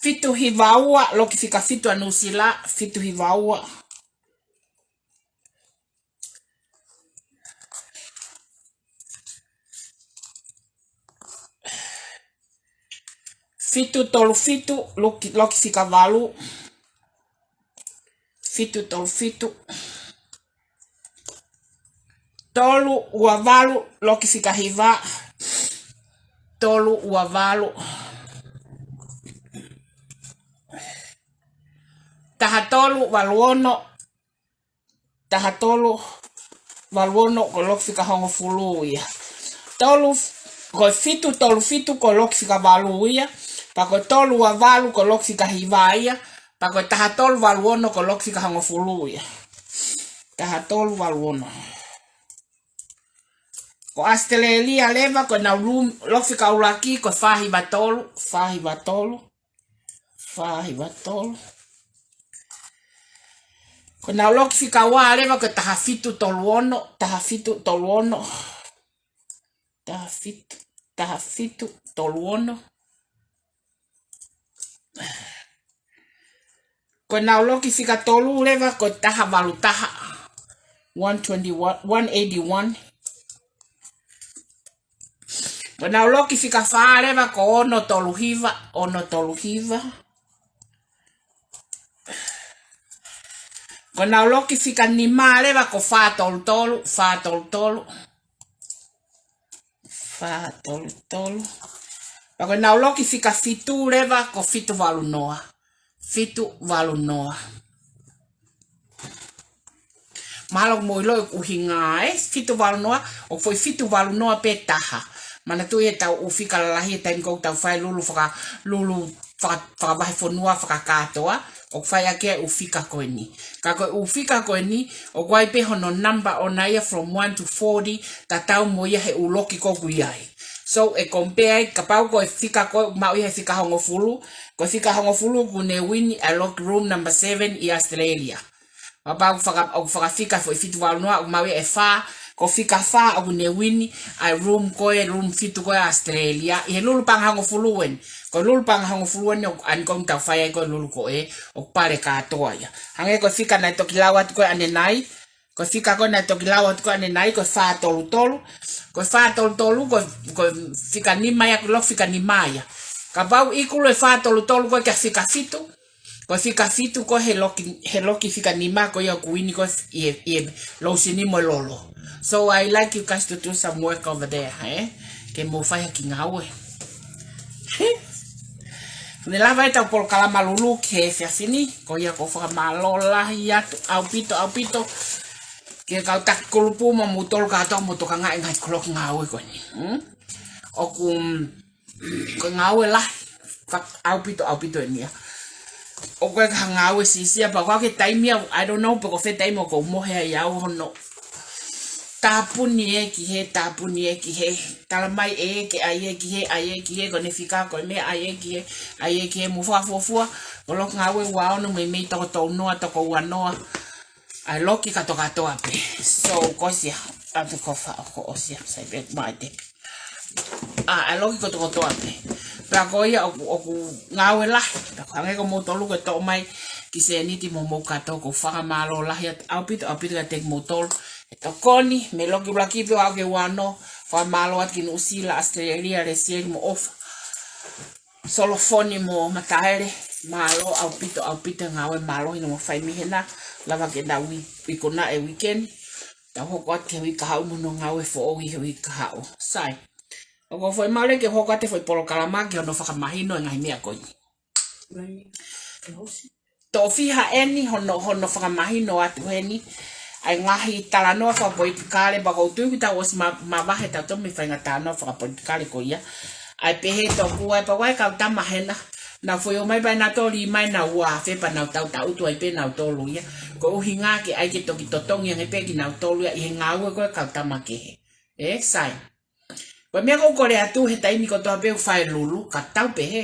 Fitu hiva ua, loki fika fitu ʻa Nuʻusila, fitu hiva ua. Fitu tolu fitu, loki, loki fika valu. Fitu tolu fitu. Tolu ua valu, loki fika hiva. Tolu ua valu. Taha tolu valu ono. Taha tolu valu ono ko e loki fika hongofulu ia. Tolu, ko e fitu tolu fitu ko e loki fika valu ia. Pea ko e tolu ua valu ko e loki fika hiva ia. Pea ko e taha tolu valu ono ko e loki fika hongofulu ia. Taha tolu valu ono. Ko ʻAositelēlia leva, ko ʻenau room, loki fika ʻuluaki, ko e fā hiva tolu, fā hiva tolu, fā hiva tolu. Ko ʻenau loki fika ua leva, ko e taha fitu tolu ono, taha fitu tolu ono. Taha fitu, taha fitu tolu ono. Ko ʻenau loki fika tolu leva, ko e taha valu taha. One twenty-one, one eighty-one. Ko ʻenau loki fika fā leva, ko ono tolu hiva, ono tolu hiva. Ko ʻenau loki fika nima leva, ko fā tolu tolu, fā tolu tolu. Fā tolu tolu. Pea ko ʻenau loki fika fitu leva, ko fitu valu noa. fitu valu noa. Mahalo mou ʻilo e ʻuhinga, ē, fitu valu noa, ʻoku foʻi fitu valu noa pē taha. Manatuʻi ʻetau ʻū fika lalahi he taimi ʻoku tau fai lulu faka-, lulu faka-, fakavahefonua fakakātoa, ʻoku fai ʻaki e ʻū fika ko eni. Ka ko e ʻū fika ko eni, ʻoku ʻi ai pē hono number ʻona ia from one to forty, tatau mo ia he ʻū loki ʻoku ʻi ai. So, ʻe compare ai, kapau ko e fika ko ē ʻoku maʻu ia he fika hongofulu, ko e fika hongofulu ʻoku ne wini ʻa e loki room number seven ʻi Australia. Kapau ʻoku faka-, ʻoku fakafika foʻi fitu valu noa, ʻoku maʻu ia ʻe fā, ko e fika fā ʻoku ne wini ʻa e room ko ē, room fitu ko ē ʻa Australia, ʻi he lulu paʻanga hongofulu eni. Ko e lulu paʻanga hongofulu eni ʻoku ʻaneafi ʻoku tau fai ai ko e lulu ko ē, ʻoku pale kātoa ia. Hangē ko e fika naʻe toki lau atu ko ē ʻanenai, ko e fika ko ē naʻe toki lau atu ko ē ʻanenai, ko e fā tolu tolu. Ko e fā tolu tolu, ko, ko e fika nima ia, ko e loki fika nima ia. Kapau ʻoku ʻi ai e fā tolu tolu ko ē ki he fika fitu, ko e fika fitu ko ē he loki, he loki fika nima ko ia ʻoku wini ko ē ʻi he, ʻi he lōsini mo e lolo. So I like you guys to do some work over there, eh? Ke mou fai ha kiʻi ngāue. Ne lava ʻetau polokalama lulu ki he efiafi ni, ko ia ʻoku ou fakamālō lahi atu ʻaupito, ʻaupito. Ki he kau taki kulupu mo moutolu kātoa ʻoku mou tokangaʻi e ngaahi koloa ngāue ko eni. Hmm? ʻOku, mm, ko e ngāue lahi, fak-, ʻaupito, ʻaupito eni ia. ʻOku ʻikai ko ha ngāue siʻisiʻi ia pea ko e taimi ia, I don't know, pe ko fē taimi ʻoku ou mohe ai au hono tāpuni ē ki hē, tāpuni ē ki hē. Tala mai ē ke ʻai ē ki hē, ʻai ē ki hē, ko ʻene fika ko e meʻa, ʻai ē ki hē, ʻai ē ki hē, mou fakafuofua, ko e loki ngāue ua ono meimei toko tolu noa, toko ua noa. ʻA e loki kātokātoa pē. So, ko sia, atu ko fa, ko ʻosia, sai pē mai te. ʻA, ʻa e loki kotokotoa pē. Pea ko ia ʻoku, ʻoku ngāue lahi. Pea ko hangē ko moutolu ko e toʻo mai ki he sēniti mo mou kātoa, ʻoku ou fakamālō lahi atu ʻaupito, ʻaupito kiate kimoutolu. ʻE tokoni, mei he loki ʻuluaki pē ʻo aʻu ki he ua ono, fakamālō atu ki Nuʻusila, Australia, Lesieli mo ʻOfa. Solofoni mo Mataele, mālō ʻaupito, ʻaupito ngāue mālohi naʻa mou fai mei hena, lava ke nau ui, ikuna e weekend. Tau hoko atu ki he uike kahaʻu mo hono ngāue foʻou ʻi he uike kahaʻu. Sai. ʻOku ou foʻi maʻu leva ke hoko atu e foʻi polokalama ki hono fakamahino e ngaahi meʻa ko eni. Toʻo fiha eni hono, hono fakamahino atu heni ʻa e ngaahi talanoa fakapolitikale, pea ʻoku ou tui kuo tau ʻosi ma-, mavahe tautolu mei he faʻahinga talanoa fakapolitikale ko ia. ʻA e pehē tokua ē pea ʻoku ʻi ai e kau tama hena, nau foʻi ō mai pea nau tō lī mai nau ua afe pea nau tautaʻutu ai pē nautolu ia. Ko e ʻuhinga ke ʻai ke toki totongi ange pē kinautolu ia ʻi he ngāue ko ē kau tama kehe. Ē, sai. Ko e meʻa ʻoku ou kole atu he taimi kotoa pē ʻoku fai lulu, ka tau pehē,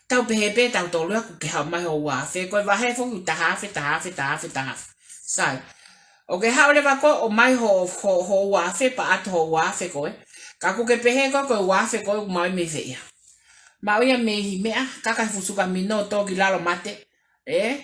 tau pehē pē tautolu ia ʻoku ke haʻu mai hoʻo ua afe, ko e vahe foki taha afe, taha afe, taha afe, taha afe. Sai. ʻOku ke haʻu leva koe ʻo ʻomai ho, ho, hoʻo ua afe pea ʻatu hoʻo ua afe ko ē. Ka ʻoku ke pehē koe ko e ua afe ko ē ʻoku maʻu ia mei fē ia? Maʻu ia mei he meʻa, kaka he fuʻu suka mino tō ki lalo mate. Ē?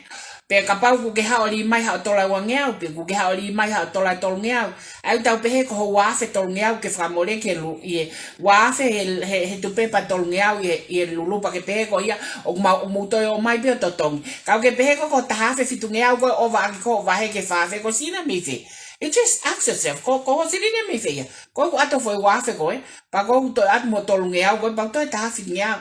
Pea kapau ʻoku ke haʻu ʻo lī mai haʻo tola ua ngeau, pe ʻoku ke haʻu ʻo lī mai haʻo tola tolu ngeau. ʻAi tau pehē ko hoʻo ua afe tolu ngeau ke fakamole ki he lu-, ʻi he ua afe he, he, he tupe pea tolu ngeau ʻi he, ʻi he lulu pea ke pehē ko ia ʻoku mau, ʻoku mou toe ō mai pē ʻo totongi. Ka ʻoku ke pehē ko, ko e taha afe fitu ngeau ko ē ʻova ʻaki ko hoʻo vahe ki he fā afe, ko e silini ia mei fē? You just ask yourself, ko, ko hoʻo silini ia mei fē ia? Ko ʻeku ʻatu foʻi ua afe ko ē, pea ko ʻeku toe ʻatu mo e tolu ngeau ko ē, pea toe taha afe fitu ngeau.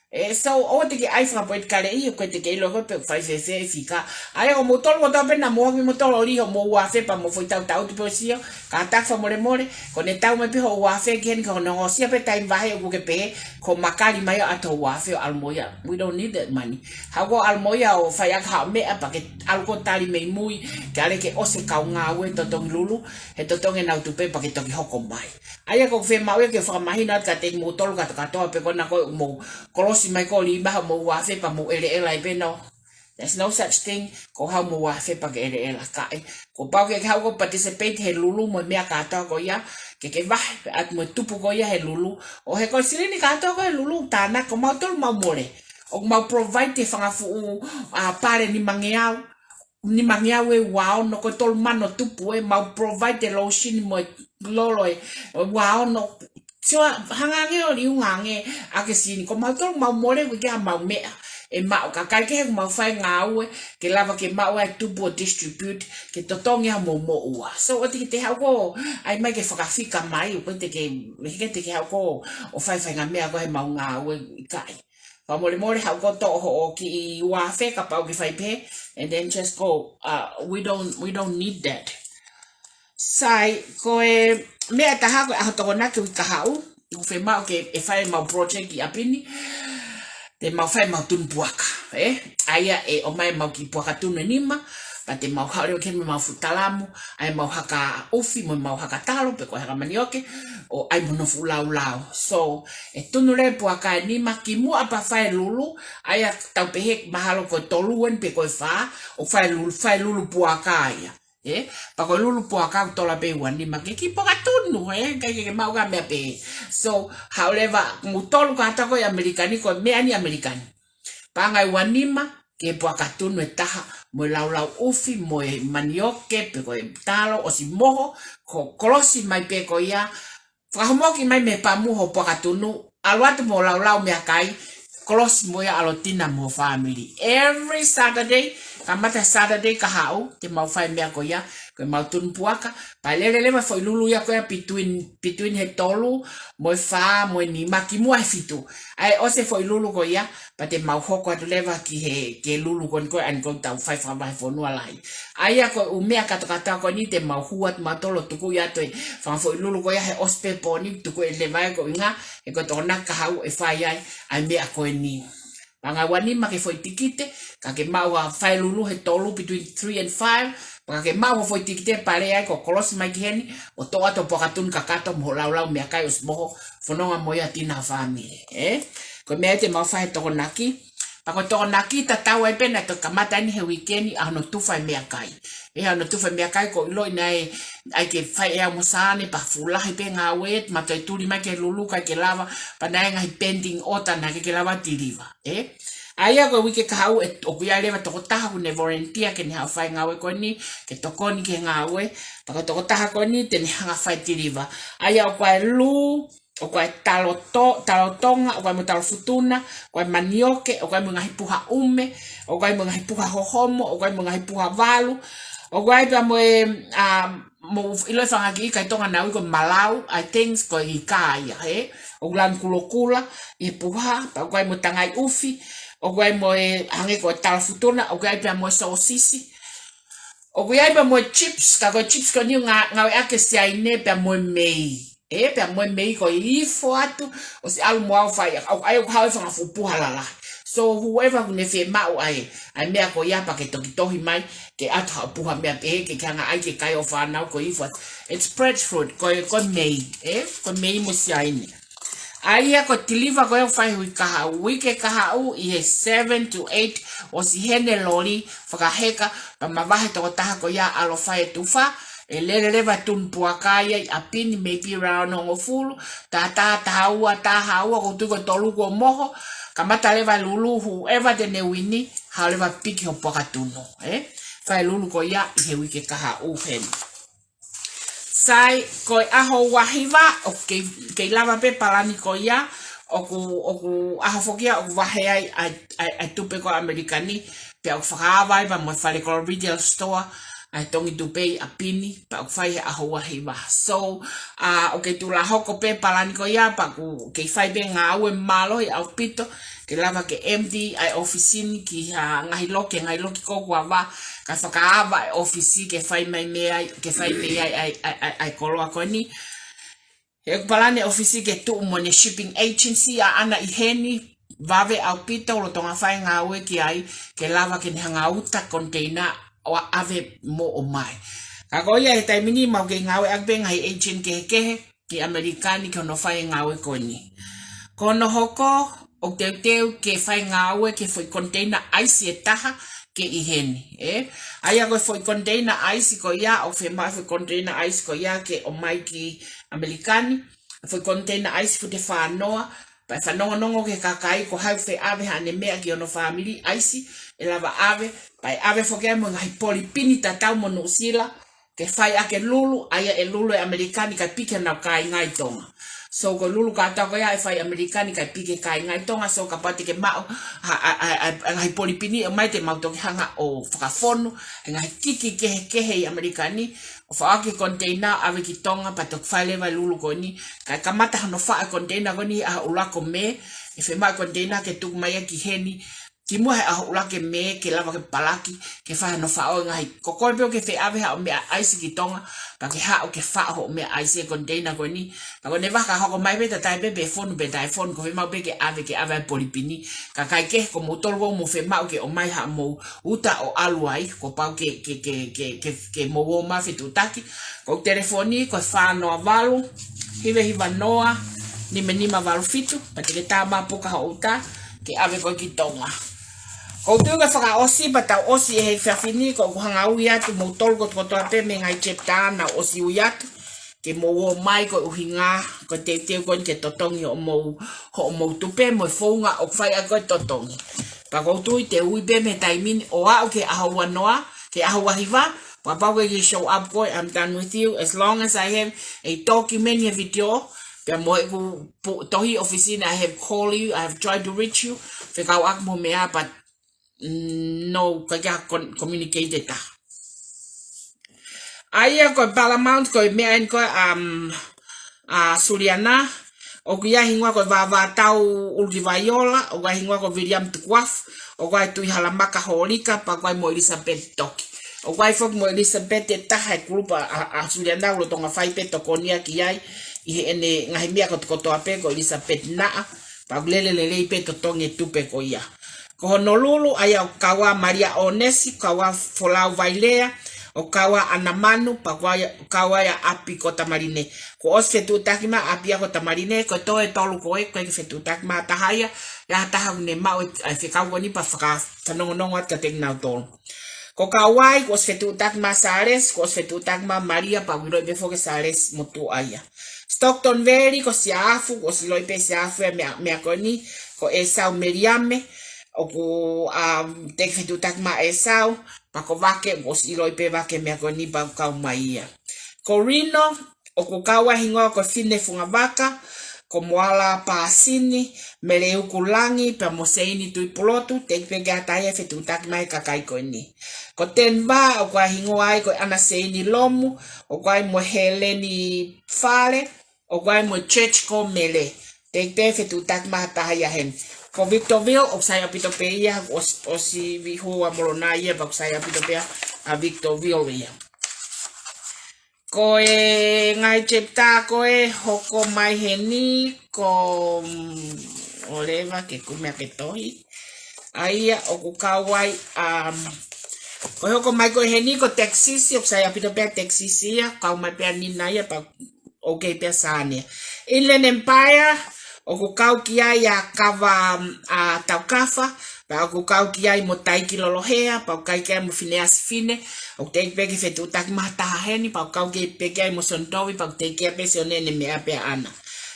Ē, so, ʻoua te ke ʻai fakapolitikale ia, ʻoku ʻikai te ke ʻilo koe pe ʻoku fai fēfē e fika. ʻA ia ko moutolu kotoa pē naʻa mou hoko mei moutolu ʻo lī hoʻomou ua afe pea mou foʻi tautaʻutu pē ʻo sio, kātaki fakamolemole, ko ʻene tau mai pē hoʻo ua afe ki heni ka ko hono hoosia pē taimi vahe ʻoku ke pehē, ko e makali mai ʻo ʻatu hoʻo ua afe ʻo ʻalu mo ia. We don't need that money. Haʻu koe ʻo ʻalu mo ia ʻo fai ʻaki haʻo meʻa pea ke ʻalu koe ʻo tali mei mui, ke ʻalu ke ʻosi e kau ngāue totongi lulu, he totongi ʻenau tupe pea ke toki hoko mai. ʻA ia ʻoku ou fiemaʻu ia ke fakamahino atu kiate kimoutolu kātokātoa pe ko ena ko ē ʻoku mou kolosi mai ko ē ʻo lī mai hoʻomou ua afe pea mou ʻeleʻela ai pē, no. There's no such thing ko e haʻu mo e ua afe pea ke ʻeleʻela, ʻikai. Kuo pau ke ke haʻu koe ʻo participate he lulu mo e meʻa kātoa ko ia, ke ke vahe pē ʻatu mo e tupu ko ia he lulu. ʻO he ko e silini kātoa ko ē he lulu, tānaki, ko mautolu mau mole. ʻOku mau provide e fanga fuʻu, ʻa, pale nima ngeau. Nima ngeau ʻe ua ono, ko e tolu mano tupu ē, mau provide e lōsini mo e lolo ʻe ua ono. So, hanga ange ʻo liunga ange ʻaki e silini, ko mautolu mau mole, ʻoku ʻikai ke ʻi ai haʻamau meʻa ʻe maʻu, kae kehe ʻoku mau fai e ngāue ke lava ke maʻu ai e tupu ʻo distribute, ke totongi ai hoʻomou moʻua. So, ʻoua te ke haʻu koe ʻo ʻai mai ke fakafika mai, ʻoku ʻikai te ke, ʻikai te ke haʻu koe ʻo fai e faʻahinga meʻa ko ē heʻemau ngāue, ʻikai. Fakamolemole, haʻu koe ʻo toʻo hoʻo kiʻi uaafe kapau ʻoku ke fai pehē, and then just go. Uh, we don't, we don't need that. Sai, ko e meʻa ʻe taha ko e ʻaho Tokonaki uike kahaʻu, ʻoku fiemaʻu ke ʻe fai ʻemau project ʻi ʻapi ni, te mau fai ʻemau tunu puaka, ē? ʻA ia ʻe ʻomai ʻemau kiʻi puaka tunu ʻe nima, pea te mau haʻu leva ki heni mo ʻemau fuʻu talamu, ʻa ʻemau haka ʻufi, mo ʻemau haka talo, pe ko e haka manioke, ʻo ʻai mo hono fuʻu laulau. So, ʻe tunu leva e puaka ʻe nima, kimuʻa pea fai e lulu, ʻa ia tau pehē mahalo ko e tolu eni pe ko e fā, ʻo fai e lulu, fai e lulu puaka ia. Ē, pea ko e lulu puaka ʻoku tola pē ua nima ke kiʻi puaka tunu, ē, ʻikai ke, ke maʻu ha meʻa pehē. So, haʻu leva, mou tolu kātoa ko ē ʻi ʻAmelika ni, ko e meʻa ni ʻAmelika ni. Paʻanga ʻe ua nima, ke puaka tunu ʻe taha, mo e laulau ʻufi, mo e manioke, pe ko e talo, ʻosi moho, ko e kolosi mai pē ko ia, fakahomoki mai mei pamu hoʻo puaka tunu, ʻalu atu mo e laulau meʻakai, kolosi mo ia ʻalu ʻo tina mo e family. Every Saturday, kamata Saturday kahaʻu, te mau fai e meʻa ko ia, ko ʻemau tunu puaka, pea lele leva e foʻi lulu ia ko ia between, between he tolu, mo e fā, mo e nima, kimuʻa he fitu. ʻA ia ʻosi e foʻi lulu ko ia, pea te mau hoko atu leva ki he, ki he lulu ko eni ko ē ʻa eni ʻoku tau fai fakavahefonua lahi. ʻA ia ko e ʻū meʻa kātoa kātoa ko eni te mau hū atu mautolu ʻo tukuʻi atu e fanga foʻi lulu ko ia he ʻosi pē pō ni, tuku ʻe leva ē ko e ʻuhinga, he ko e Tokonaki kahaʻu ʻe fai ai ʻa e meʻa ko eni. Paʻanga ʻe ua nima ki he foʻi tikite, ka ke maʻu ha fai lulu he tolu between three and five, pea ka ke maʻu ha foʻi tikite pale ai ko e kolosi mai ki heni, ʻo toʻo atu e puaka tunu kakato mo e laulau meʻakai ʻosi moho, fononga mo ia tina ho family, ē? Ko e meʻa ia te mau fai he Tokonaki, pea ko e Tokonaki tatau ai pē naʻe toki kamata eni he uike ni ʻa hono tufa e meʻakai. Ē, ʻa hono tufa e meʻakai ʻoku ou ʻiloʻi naʻe ʻai ke fai ʻe au mo Sane pea fuʻu lahi pē ngāue, ma toe tuli mai ki he lulu ʻikai ke lava, pea naʻe ngaahi pending order naʻe ʻikai ke lava deliver, ē? ʻA ia ko e uike kahaʻu ē, ʻoku ʻi ai leva tokotaha ʻoku ne volunteer ke ne haʻu ʻo fai e ngāue ko eni, ke tokoni ki he ngāue, pea ko e tokotaha ko eni te ne hanga ʻo fai e deliver. ʻA ia ʻoku ʻi ai e lū, ʻoku ʻi ai e talo to-, talo Tonga, ʻoku ʻi ai mo e talo futuna, ʻoku ʻi ai e manioke, ʻoku ʻi ai mo e ngaahi puha ʻume, ʻoku ʻi ai mo e ngaahi puha hohomo, ʻoku ʻi ai mo e ngaahi puha valu, ʻoku ʻi ai pea mo e, um, mou ʻilo e fanga kiʻi kai Tonga naʻa nau ui ko e malau, ʻa e things ko e ika ia, ē? ʻOku langi kulokula ʻi he puha, pea ʻoku ʻi ai mo e tangai ʻufi, ʻoku ʻi ai mo e hangē ko e talo futuna, ʻoku ʻi ai pea mo e sōsisi, ʻoku ʻi ai pea mo e chips, ka ko e chips ko eni ʻoku ngā-, ngāueʻaki ʻe Siaine pea mo e mei. Ē, pea mo e mei ko e ifo atu, ʻosi ʻalu mo au ʻo fai, ʻa ia ʻoku haʻu e fanga fuʻu puha lalahi. So, whoever ʻoku ne fiemaʻu ʻa e, ʻa e meʻa ko ia pea ke toki tohi mai, ke ʻatu haʻo puha meʻa pehē, ke ke hanga ʻai ke kai hoʻo fānau ko e ifo atu. It's breadfruit, ko e, ko e mei, ē, ko e mei mo Siaine. ʻA ia ko e deliver ko ē ʻoku fai he uike kahaʻu, uike kahaʻu ʻi he seven to eight, ʻosi heni e loli, fakaheka, pea mavahe e tokotaha ko ia ʻo ʻalu ʻo fai e tufa, ʻe lele leva e tunu puaka ia ʻi ʻapi ni, maybe around hongofulu, taha taha, taha ua, taha ua, ʻoku ou tui ko e tolu kuo moho, kamata leva e lulu, whoever te ne wini, haʻu leva ʻo piki hoʻo puaka tunu, ē? Fai e lulu ko ia ʻi he uike kahaʻu heni. Sai, ko e ʻaho ua hiva, ʻoku kei, kei lava pē palani ko ia, ʻoku, ʻoku ʻaho foki ia, ʻoku vahe ai, ʻa e, ʻa e, ʻa e tupe ko ē ʻAmelika ni, pea ʻoku fakaava ai pea mo e fale ko e retail store, ʻa e tongi tupe ʻi ʻapi ni, pea ʻoku fai he ʻaho ua hiva. So, ʻa, ʻoku kei tuʻu lā hoko pē palani ko ia, pea ʻoku kei fai pē ngāue mālohi ʻaupito, ke lava ke empty ʻa e ʻōfisi ni ki ha ngaahi loki, ngaahi loki ko ē ʻoku ava, kae fakaava e ʻōfisi ke fai mai mei ai, ke fai mei ai, ʻa e, ʻa e, ʻa e, ʻa e koloa ko eni. He ʻoku palani e ʻōfisi ke tuʻu mo ʻene shipping agency ʻaʻana ʻi heni, vave ʻaupito, lolotonga fai e ngāue ki ai, ke lava ke ne hanga ʻo uta container ʻo ʻave mo ʻomai. Ka ko ia he taimi ni mau kei ngāueʻaki pē ngaahi agent kehekehe, ki ʻAmelika ni ki hono fai e ngāue ko eni. Ko hono hoko, ʻoku teuteu ke fai e ngāue ki he foʻi container ʻaisi ʻe taha ke ʻi heni, ē? ʻA ia ko e foʻi container ʻaisi ko ia, ʻoku fiemaʻu e foʻi container ʻaisi ko ia ke ʻomai ki ʻAmelika ni, foʻi container ʻaisi fute fā noa, pea ʻe fanongonongo ki he kakai ko hai ʻoku feʻave haʻane meʻa ki hono fāmili, ʻaisi, ʻe lava ʻave, pea ʻe ʻave foki ai mo e ngaahi polipini tatau mo Nuʻusila, ke fai ʻaki e lulu, ʻa ia ʻe lulu e ʻAmelika ni kae piki honau kāinga ʻi Tonga. So, ko e lulu kātoa ko ia ʻe fai ʻi ʻAmelika ni kae piki e kāinga ʻi Tonga, so kapau te ke maʻu ha, ʻa, ʻa, ʻa, ʻa e ngaahi polipini ʻe ʻomai te mau toki hanga ʻo fakafonu, ʻa e ngaahi kiki kehekehe ʻi ʻAmelika ni, ʻo fai ʻaki e container, ʻave ki Tonga, pea toki fai leva e lulu ko eni, kae kamata hono faʻu e container ko eni ʻaho ʻuluaki ʻo Mē, ʻe fiemaʻu e container ke tuku mai ia ki heni, kimuʻa he ʻaho ʻuluaki ʻo Mē, ke lava ke palaki, ke fai hano faʻo e ngaahi. Ko koe pē ʻoku ke fie ʻave haʻo meʻa ʻaisi ki Tonga, pea ke haʻu ke faʻo hoʻo meʻa ʻaisi he container ko eni. Pea ko ʻene vaka hoko mai pē, tatai pē pe fonu pe taʻe fonu, ko e fiemaʻu pē ke ʻave, ke ʻave ʻa e polipini. Kakai kehe, ko moutolu ʻoku mou fiemaʻu ke ʻomai haʻamou uta ʻo ʻalu ai, kuo pau ke, ke, ke, ke, ke, ke mou ō mai ʻo fetuʻutaki. Ko e telefoni ko e fā noa valu, hiva hiva noa, nima nima valu fitu, pea te ke tā mai ʻo puka hoʻo uta, ke ʻave koe ki Tonga. ʻOku ou tui ko e fakaʻosi, pea tau ʻosi ʻi he efiafi ni, ko ʻeku hanga ui atu moutolu kotoa kotoa pē mei he ngaahi chapter naʻa ku ʻosi ui atu, ke mou ō mai koeʻuhi ko e teuteu ko eni ke totongi hoʻomou, hoʻomou tupe mo e founga ʻoku fai ʻaki ko e totongi. Pea ʻoku ou tui te u ui pē mei he taimi ni ʻo aʻu ki he ʻaho ua noa, ki he ʻaho ua hiva, pea kapau ʻoku ke show up koe, I'm done with you. As long as I have a document ʻi he video, pea mo ʻeku pu-, tohi ʻōfisi ni, I have call you, I have tried to reach you, fekauʻaki mo e meʻa, but, mm, no, ʻikai ke con-, communicate ʻe taha. ʻA ia ko e Paramount, ko e meʻa eni ko e, um, ʻa Suliana, ʻoku ʻi ai e hingoa ko e Vāvātau ʻUlukivaiola, ʻoku ʻi ai e hingoa ko William Tukuafu, ʻoku ʻi ai Tuʻihalamaka Holika, pea ʻoku ʻi ai mo Elizabeth Toki. ʻOku ʻi ai foki mo Elizabeth ʻe taha he kulupu ʻa, ʻa, ʻa Suliana, ʻoku lolotonga fai pē tokoni ia ki ai, ʻi heʻene ngaahi meʻa kotoa kotoa pē ko Elizabeth Naʻa, pea ʻoku lele lelei pē totongi e tupe ko ia. Ko Honolulu, ʻa ia ʻoku kau ai ʻa Malia ʻOnesi, kau ai ʻa Folau Vailea, ʻoku kau ai ʻa ʻAna Manu, pea ʻoku kau ai, kau ai ʻa ʻApi ko Tamaline. Kuo ʻosi fetuʻutaki mai ʻa ʻApi ia ko Tamaline, ko e toe tolu ko ē, ʻoku ʻikai ke fetuʻutaki mai ha taha ia, ʻi ai ha taha ʻoku ne maʻu e, ʻa e fekau ko eni pea fakafanongonongo atu kiate kinautolu. Ko Kauai, kuo ʻosi fetuʻutaki mai ʻa Sālesi, kuo ʻosi fetuʻutaki mai ʻa Malia, pea ʻoku ʻiloʻi pē foki ʻe Sālesi motuʻa ia. Stockton Valley, ko Siafu, kuo ʻosi ʻiloʻi pē ʻe Siafu e meʻa, meʻa ko eni, ko ʻEsau Meliame, ʻoku, um, teʻeki fetuʻutaki mai ʻa ʻEsau, pea ko Vake, kuo ʻosi ʻiloʻi pē ʻe Vake e meʻa ko eni pea ʻoku kau mai ia. Ko Reno, ʻoku kau ai e hingoa ko Fine Fungavaka, ko Moala Pāsini, Mele Ukulangi, pea mo Seini Tuʻipulotu, teʻeki pē ke ʻi ai ha taha ia ʻe fetuʻutaki mai he kakai ko eni. Ko Denver, ʻoku ʻi ai e hingoa ai ko ʻAna Seini Lomu, ʻoku ʻi ai mo Heleni Fale, ʻoku ʻi ai mo Church ko Mele. Teʻeki pē fetuʻutaki mai ha taha ia heni. Ko Victorville, ʻoku sai ʻaupito pē ia, ʻos-, ʻosi vihua molona ia, pea ʻoku sai ʻaupito pē ʻa Victorville ia. Ko e ngaahi chapter ko ē hoko mai heni, ko, mm, ʻoleva ke kumi ʻaki e tohi. ʻA ia ʻoku kau ai, um, ko e hoko mai ko ē heni ko Texas, ʻoku sai ʻaupito pē ʻa Texas ia, kau mai pē ʻa Nina ia, pea ʻoku kei pē ʻa Sānia. Inland Empire, ʻoku kau ki ai ʻa Kava, um, ʻa Taukafa, pea ʻoku kau ki ai mo Taiki Lolohea, pea ʻoku kau ki ai mo Fineasi Fine, ʻoku teʻeki pē ke fetuʻutaki mai ha taha heni, pea ʻoku kau ki ai pē ki ai mo Sonitovi, pea ʻoku teʻeki ai pē Sione ʻene meʻa pē ʻaʻana.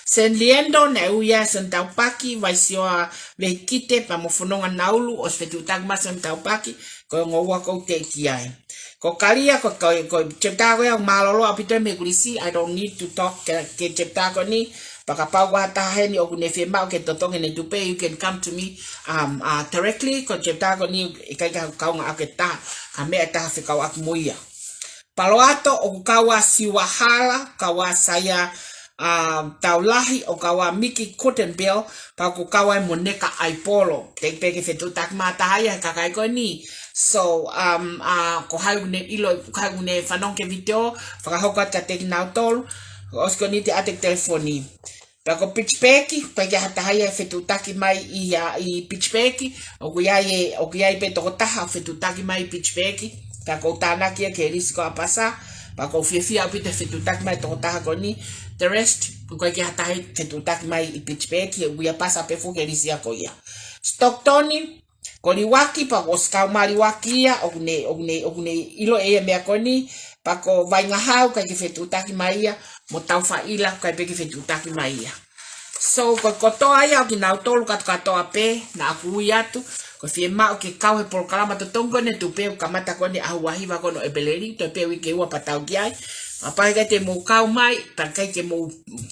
San Leandro, naʻe ui ai ʻa Sione Taupaki, Vaisioa Vehikite, pea mo Fononga Naulu, ʻosi fetuʻutaki mai ʻa Sione Taupaki, ko e ongo ua ʻoku ou teʻeki ai. Ko Kalia, ko, ko, ko e chapter ko ia ʻoku mālōlō ʻaupito mei he kulisi, I don't need to talk ki he, ki he chapter ko eni, pea kapau ʻoku ʻi ai ha taha heni ʻoku ne fiemaʻu ke totongi ʻene tupe, you can come to me, um, uh, directly, ko e chapter ko eni ʻikai ke kaunga ʻaki ʻe taha, ha meʻa ʻe taha fekauʻaki mo ia. Palo Alto, ʻoku kau ai ʻa Siua Hala, kau ai ʻa Saia, um, Taulahi, ʻoku kau ai ʻa Miki Kutenbell, pea ʻoku kau ai mo Neka ʻAipolo. Teʻeki pē ke fetuʻutaki mai ha taha ia he kakai ko eni. So, um, uh, ko hai ʻoku ne ʻilo, ko hai ʻoku ne fanongo ki he video, fakahoko atu kiate kinautolu, ʻosi ko eni te u ʻoatu e telefoni. Pea ko Pittsburgh, ʻikai ke ʻi ai ha taha ia ʻe fetuʻutaki mai ia ʻi Pittsburgh, ʻoku ʻi ai e, ʻoku ʻi ai pē tokotaha ʻoku fetuʻutaki mai ʻi Pittsburgh, pea ʻoku ou tānaki ia ki he lisi ko ʻApasa, pea ʻoku ou fiefia ʻaupito he fetuʻutaki mai e tokotaha ko eni, the rest, ʻoku ʻikai ke ʻi ai ha taha ia ʻe fetuʻutaki mai ʻi Pittsburgh, ʻoku ʻi ʻApasa pē foki e lisi ia ko ia. Stockton, ko Liuaki, pea kuo ʻosi kau mai ʻa Liuaki ia, ʻoku ne, ʻoku ne, ʻoku ne ʻilo ʻe ia e meʻa ko eni, pea ko Vaingahau, ʻikai ke fetuʻutaki mai ia, mo Taufaʻila, ʻikai pē ke fetuʻutaki mai ia. So, ko e kotoa ia ʻo kinautolu kātoa kātoa pē, naʻa ku ui atu, ʻoku fiemaʻu ke kau he polokalama totongi ko eni e tupe ʻoku kamata ko eni ʻaho ua hiva ko eni ʻo ʻEpeleli, toe pē uike ua pea tau ki ai, Kapau ʻe ʻikai te mou kau mai, pea ʻikai ke mou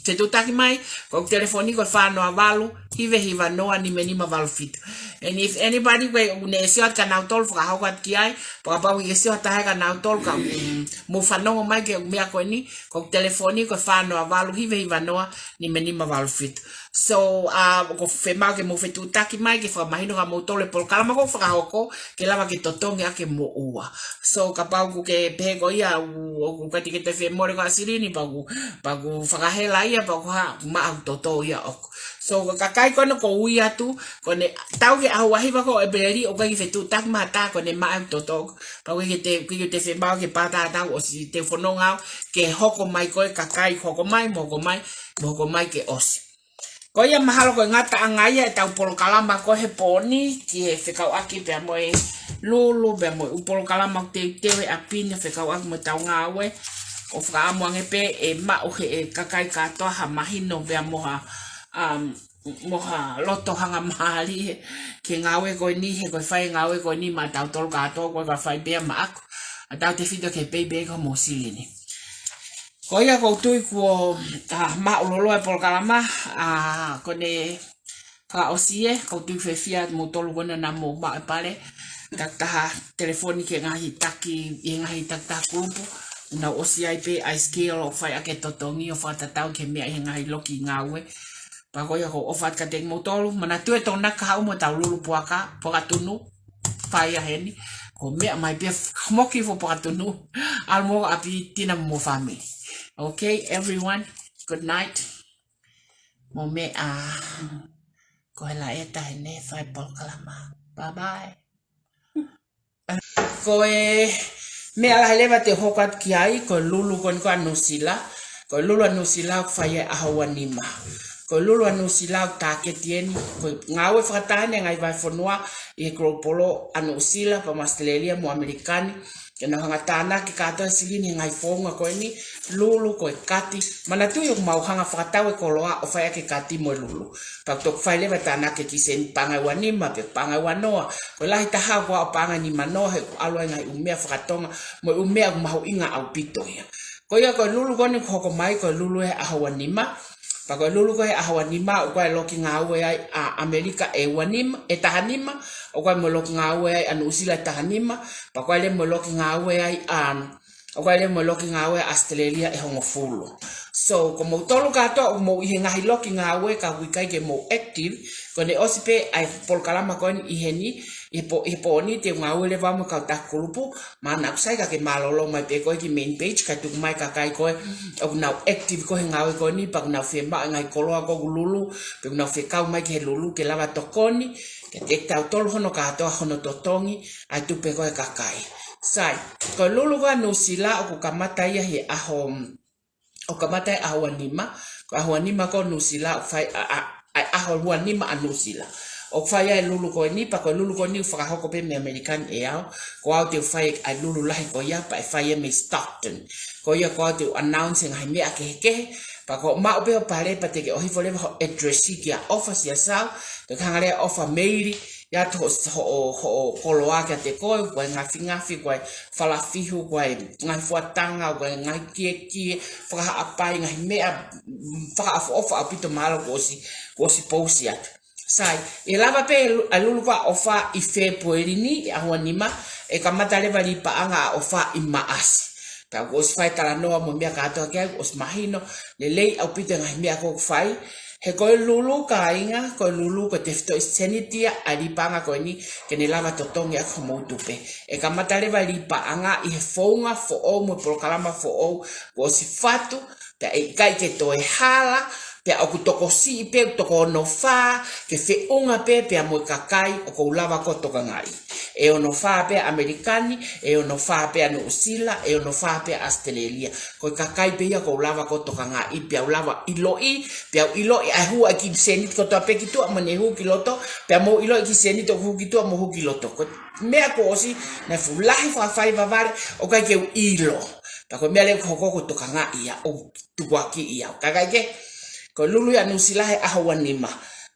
fetuʻutaki mai, ko ʻeku telefoni ko e fā noa valu, hiva hiva noa, nima nima valu fitu. And if anybody ko ē ʻoku ne sio atu kia nautolu, fakahoko atu ki ai, pea kapau ʻe sio atu ʻa e kia nautolu ka, mm, mou fanongo mai ki he meʻa ko eni, ko ʻeku telefoni ko e fā noa valu, hiva hiva noa, nima nima valu fitu. So, ʻa, ʻoku fiemaʻu ke mou fetuʻutaki mai, ke fakamahino kia moutolu e polokalama ʻoku fakahoko, ke lava ke totongi ʻaki e moʻua. So, kapau ʻoku ke pehē ko ia, ʻoku, ʻoku ʻikai te ke toe fie mole ko ā silini, pea ʻoku, pea ʻoku fakahela ia, pea ʻoku hā, maʻa ʻoku totō ia ʻoku. So, ko e kakai ko ena ʻoku ou ui atu, ko ʻene tau ki he ʻaho ua hiva ko ē ʻo ʻEpeleli, ʻoku ʻikai ke fetuʻutaki mai ha taha, ko ʻene maʻa ʻoku totō ʻoku. Pea ʻoku ʻikai ke toe, ʻoku ʻikai ke toe fiemaʻu ke pātā atu ʻosi te u fononga au, ke hoko mai ko ē kakai, hoko mai, mo hoko mai, mo hoko mai ke ʻosi. Ko ia mahalo ko e ngataʻanga ia ʻetau polokalama ko ē he pō ni ki he fekauʻaki pea mo e Lulu, pea mo e ʻū polokalama ʻoku teuteu he ʻapi ni fekauʻaki mo ʻetau ngāue. ʻOku fakaʻamu ange pē ʻe maʻu ʻe he kakai kātoa ha mahino pea mo ha, um, mo ha loto hangamālie ki he ngāue ko eni, he ko e fai e ngāue ko eni maʻatautolu kātoa, ʻoku ʻikai ko ha fai pē ia maʻaku. ʻA tautefito ki he peipei ko mo silini. Ko ia ʻoku ou tui kuo, ʻa, māʻulolo e polokalama, ʻa, ko ʻene fakaʻosi ē, ʻoku ou tui fiefia moutolu ko ena naʻa mou maʻu e pale, takitaha telefoni ki he ngaahi taki, ʻi he ngaahi takitaha kulupu, nau ʻosi ai pē ʻa e scale ʻo fai ʻaki e totongi ʻo fakatatau ki he meʻa ʻi he ngaahi loki ngāue. Pea ko ia ʻoku ou ʻofa atu kiate kimoutolu, manatuʻi e Tokonaki Kahaʻu mo ʻetau Lulu Puaka, Puaka Tunu, fai ʻa heni, ko e meʻa mai pē, moki fo Puaka Tunu, ʻalu mo ʻapi tina mo fāmili. Okay, everyone, good night. Mo meʻa, ko e laʻeta ʻene fai polokalama. Bye bye. Ko e meʻa lahi leva te u hoko atu ki ai, ko e Lulu ko eni ko ē ʻa Nuʻusila. Ko e Lulu ʻa Nuʻusila ʻoku fai ʻi he ʻaho ua nima. Ko e Lulu ʻa Nuʻusila ʻoku tāketi eni, ko e ngāue fakataha eni e ngaahi vahefonua ʻi he global ʻa Nuʻusila, pea mo ʻAositelēlia mo ʻAmelika ni. Ke nau hanga ʻo tānaki kātoa e silini he ngaahi founga ko eni, Lulu ko e kati. Manatuʻi ʻoku mau hanga ʻo fakatau e koloa ʻo fai ʻaki e kati mo e Lulu. Pea ʻoku toki fai leva e tānaki e kiʻi sēniti paʻanga ʻe ua nima, pe paʻanga ʻe ua noa. Ko e lahi taha ʻoku ʻalu ʻo paʻanga ʻe nima noa, he ʻoku ʻalu ai e ngaahi ʻū meʻa fakatonga, mo e ʻū meʻa ʻoku mahuʻinga ʻaupito ia. Ko ia ko e Lulu ko eni ʻoku hoko mai, ko e Lulu he ʻaho ua nima. Pea ko e Lulu ko ē he ʻaho ua nima, ʻoku ʻi ai e loki ngāue ai ʻa ʻAmelika ʻe ua nima, ʻe taha nima, ʻoku ʻi ai mo e loki ngāue ai ʻa Nuʻusila ʻe taha nima, pea ʻoku ʻi ai leva mo e loki ngāue ai ʻa, ʻoku ʻi ai leva mo e loki ngāue ʻa ʻAositelēlia ʻe hongofulu. So, ko moutolu kātoa ʻoku mou ʻi he ngaahi loki ngāue ka ʻoku ʻikai ke mou active, ko ʻene ʻosi pē ʻa e polokalama ko eni ʻi heni, ʻi he pō, ʻi he pō ni te u ngāue leva mo e kau taki kulupu, mana kusai ka ke mālōlō mai pē koe ki he main page, kae tuku mai e kakai ko ē ʻoku nau active ko ē he ngāue ko eni, pea ʻoku nau fiemaʻu e ngaahi koloa ko ē ʻoku Lulu, pe ʻoku nau fekau mai ki he Lulu ke lava tokoni, ke te tautolu hono kātoa hono totongi ʻa e tupe ko ē ʻa e kakai. Sai, ko e Lulu ko ē ʻa Nuʻusila ʻoku kamata ia he ʻaho, ʻoku kamata he ʻaho ua nima, ko e ʻaho ua nima ko ē ʻa Nuʻusila ʻoku fai ʻa, ʻa, ʻa e ʻaho ua nima ʻa Nuʻusila. ʻOku fai ai e Lulu ko eni, pea ko e Lulu ko eni ʻoku fakahoko pē mei ʻAmelika ni ʻe au, ko au te u fai ʻa e Lulu lahi ko ia, pea ʻe fai ia mei Stockton. Ko ia ko au te u announce e ngaahi meʻa kehekehe, pea ko hoʻo maʻu pē hoʻo pale pea te ke ʻohifo leva ho address ki he ʻofa Siasau, te ke hanga leva ʻo ʻofa meili, ʻi ai hoʻo, hoʻo, hoʻo koloa kiate koe, ko e ngafingafi, ko e falafihu, ko e ngaahi fuatanga, ko e ngaahi kiekie, fakahaʻapai, ngaahi meʻa, mm, fakaʻofoʻofa ʻaupito mahalo kuo ʻosi, kuo ʻosi pousi atu. Sai, ʻe lava pē e Lu-, ʻa e Lulu ko ē ʻa ʻOfa ʻi Fēpueli ni, ʻi he ʻaho ua nima, ʻe kamata leva e lī paʻanga ʻa ʻOfa ʻi Maʻasi. Pea kuo ʻosi fai talanoa mo e meʻa kātoa ki ai, kuo ʻosi mahino lelei ʻaupito e ngaahi meʻa ʻoku fai. He ko e Lulu kāinga, ko e Lulu ko e tefitoʻi sēniti ia ʻa e lī paʻanga ko eni ke ne lava totongi ʻaki homou tupe. ʻE kamata leva e lī paʻanga ʻi he founga foʻou mo e polokalama foʻou kuo ʻosi fatu, pea ʻe ʻikai ke toe hala, pea ʻoku tokosiʻi pē, ʻoku toko ono fā, ke feʻunga pē, pea mo e kakai ʻoku ou lava ko ē ʻo tokangaʻi. ʻE ono fā pē ʻa ʻAmelika ni, ʻe ono fā pē ʻa Nuʻusila, ʻe ono fā pē ʻa ʻAositelēlia. Ko e kakai pē ia ʻoku ou lava ko ē ʻo tokangaʻi, pea u lava ʻiloʻi, pea u ʻiloʻi ʻa e hū ʻa e kiʻi sēniti kotoa pē ki tuʻa mo ʻene hū ki loto, pea mou ʻiloʻi e kiʻi sēniti ʻoku hū ki tuʻa mo hū ki loto. Ko e meʻa kuo ʻosi, naʻe fuʻu lahi fakafaivavale, ʻoku ʻikai ke u ʻilo. Pea ko e meʻa leva ʻoku hoko ko e tokangaʻi ia, ʻo tukuakiʻi au. Kae kehe, ko e Lulu ia ʻa Nuʻusila he ʻaho ua nima.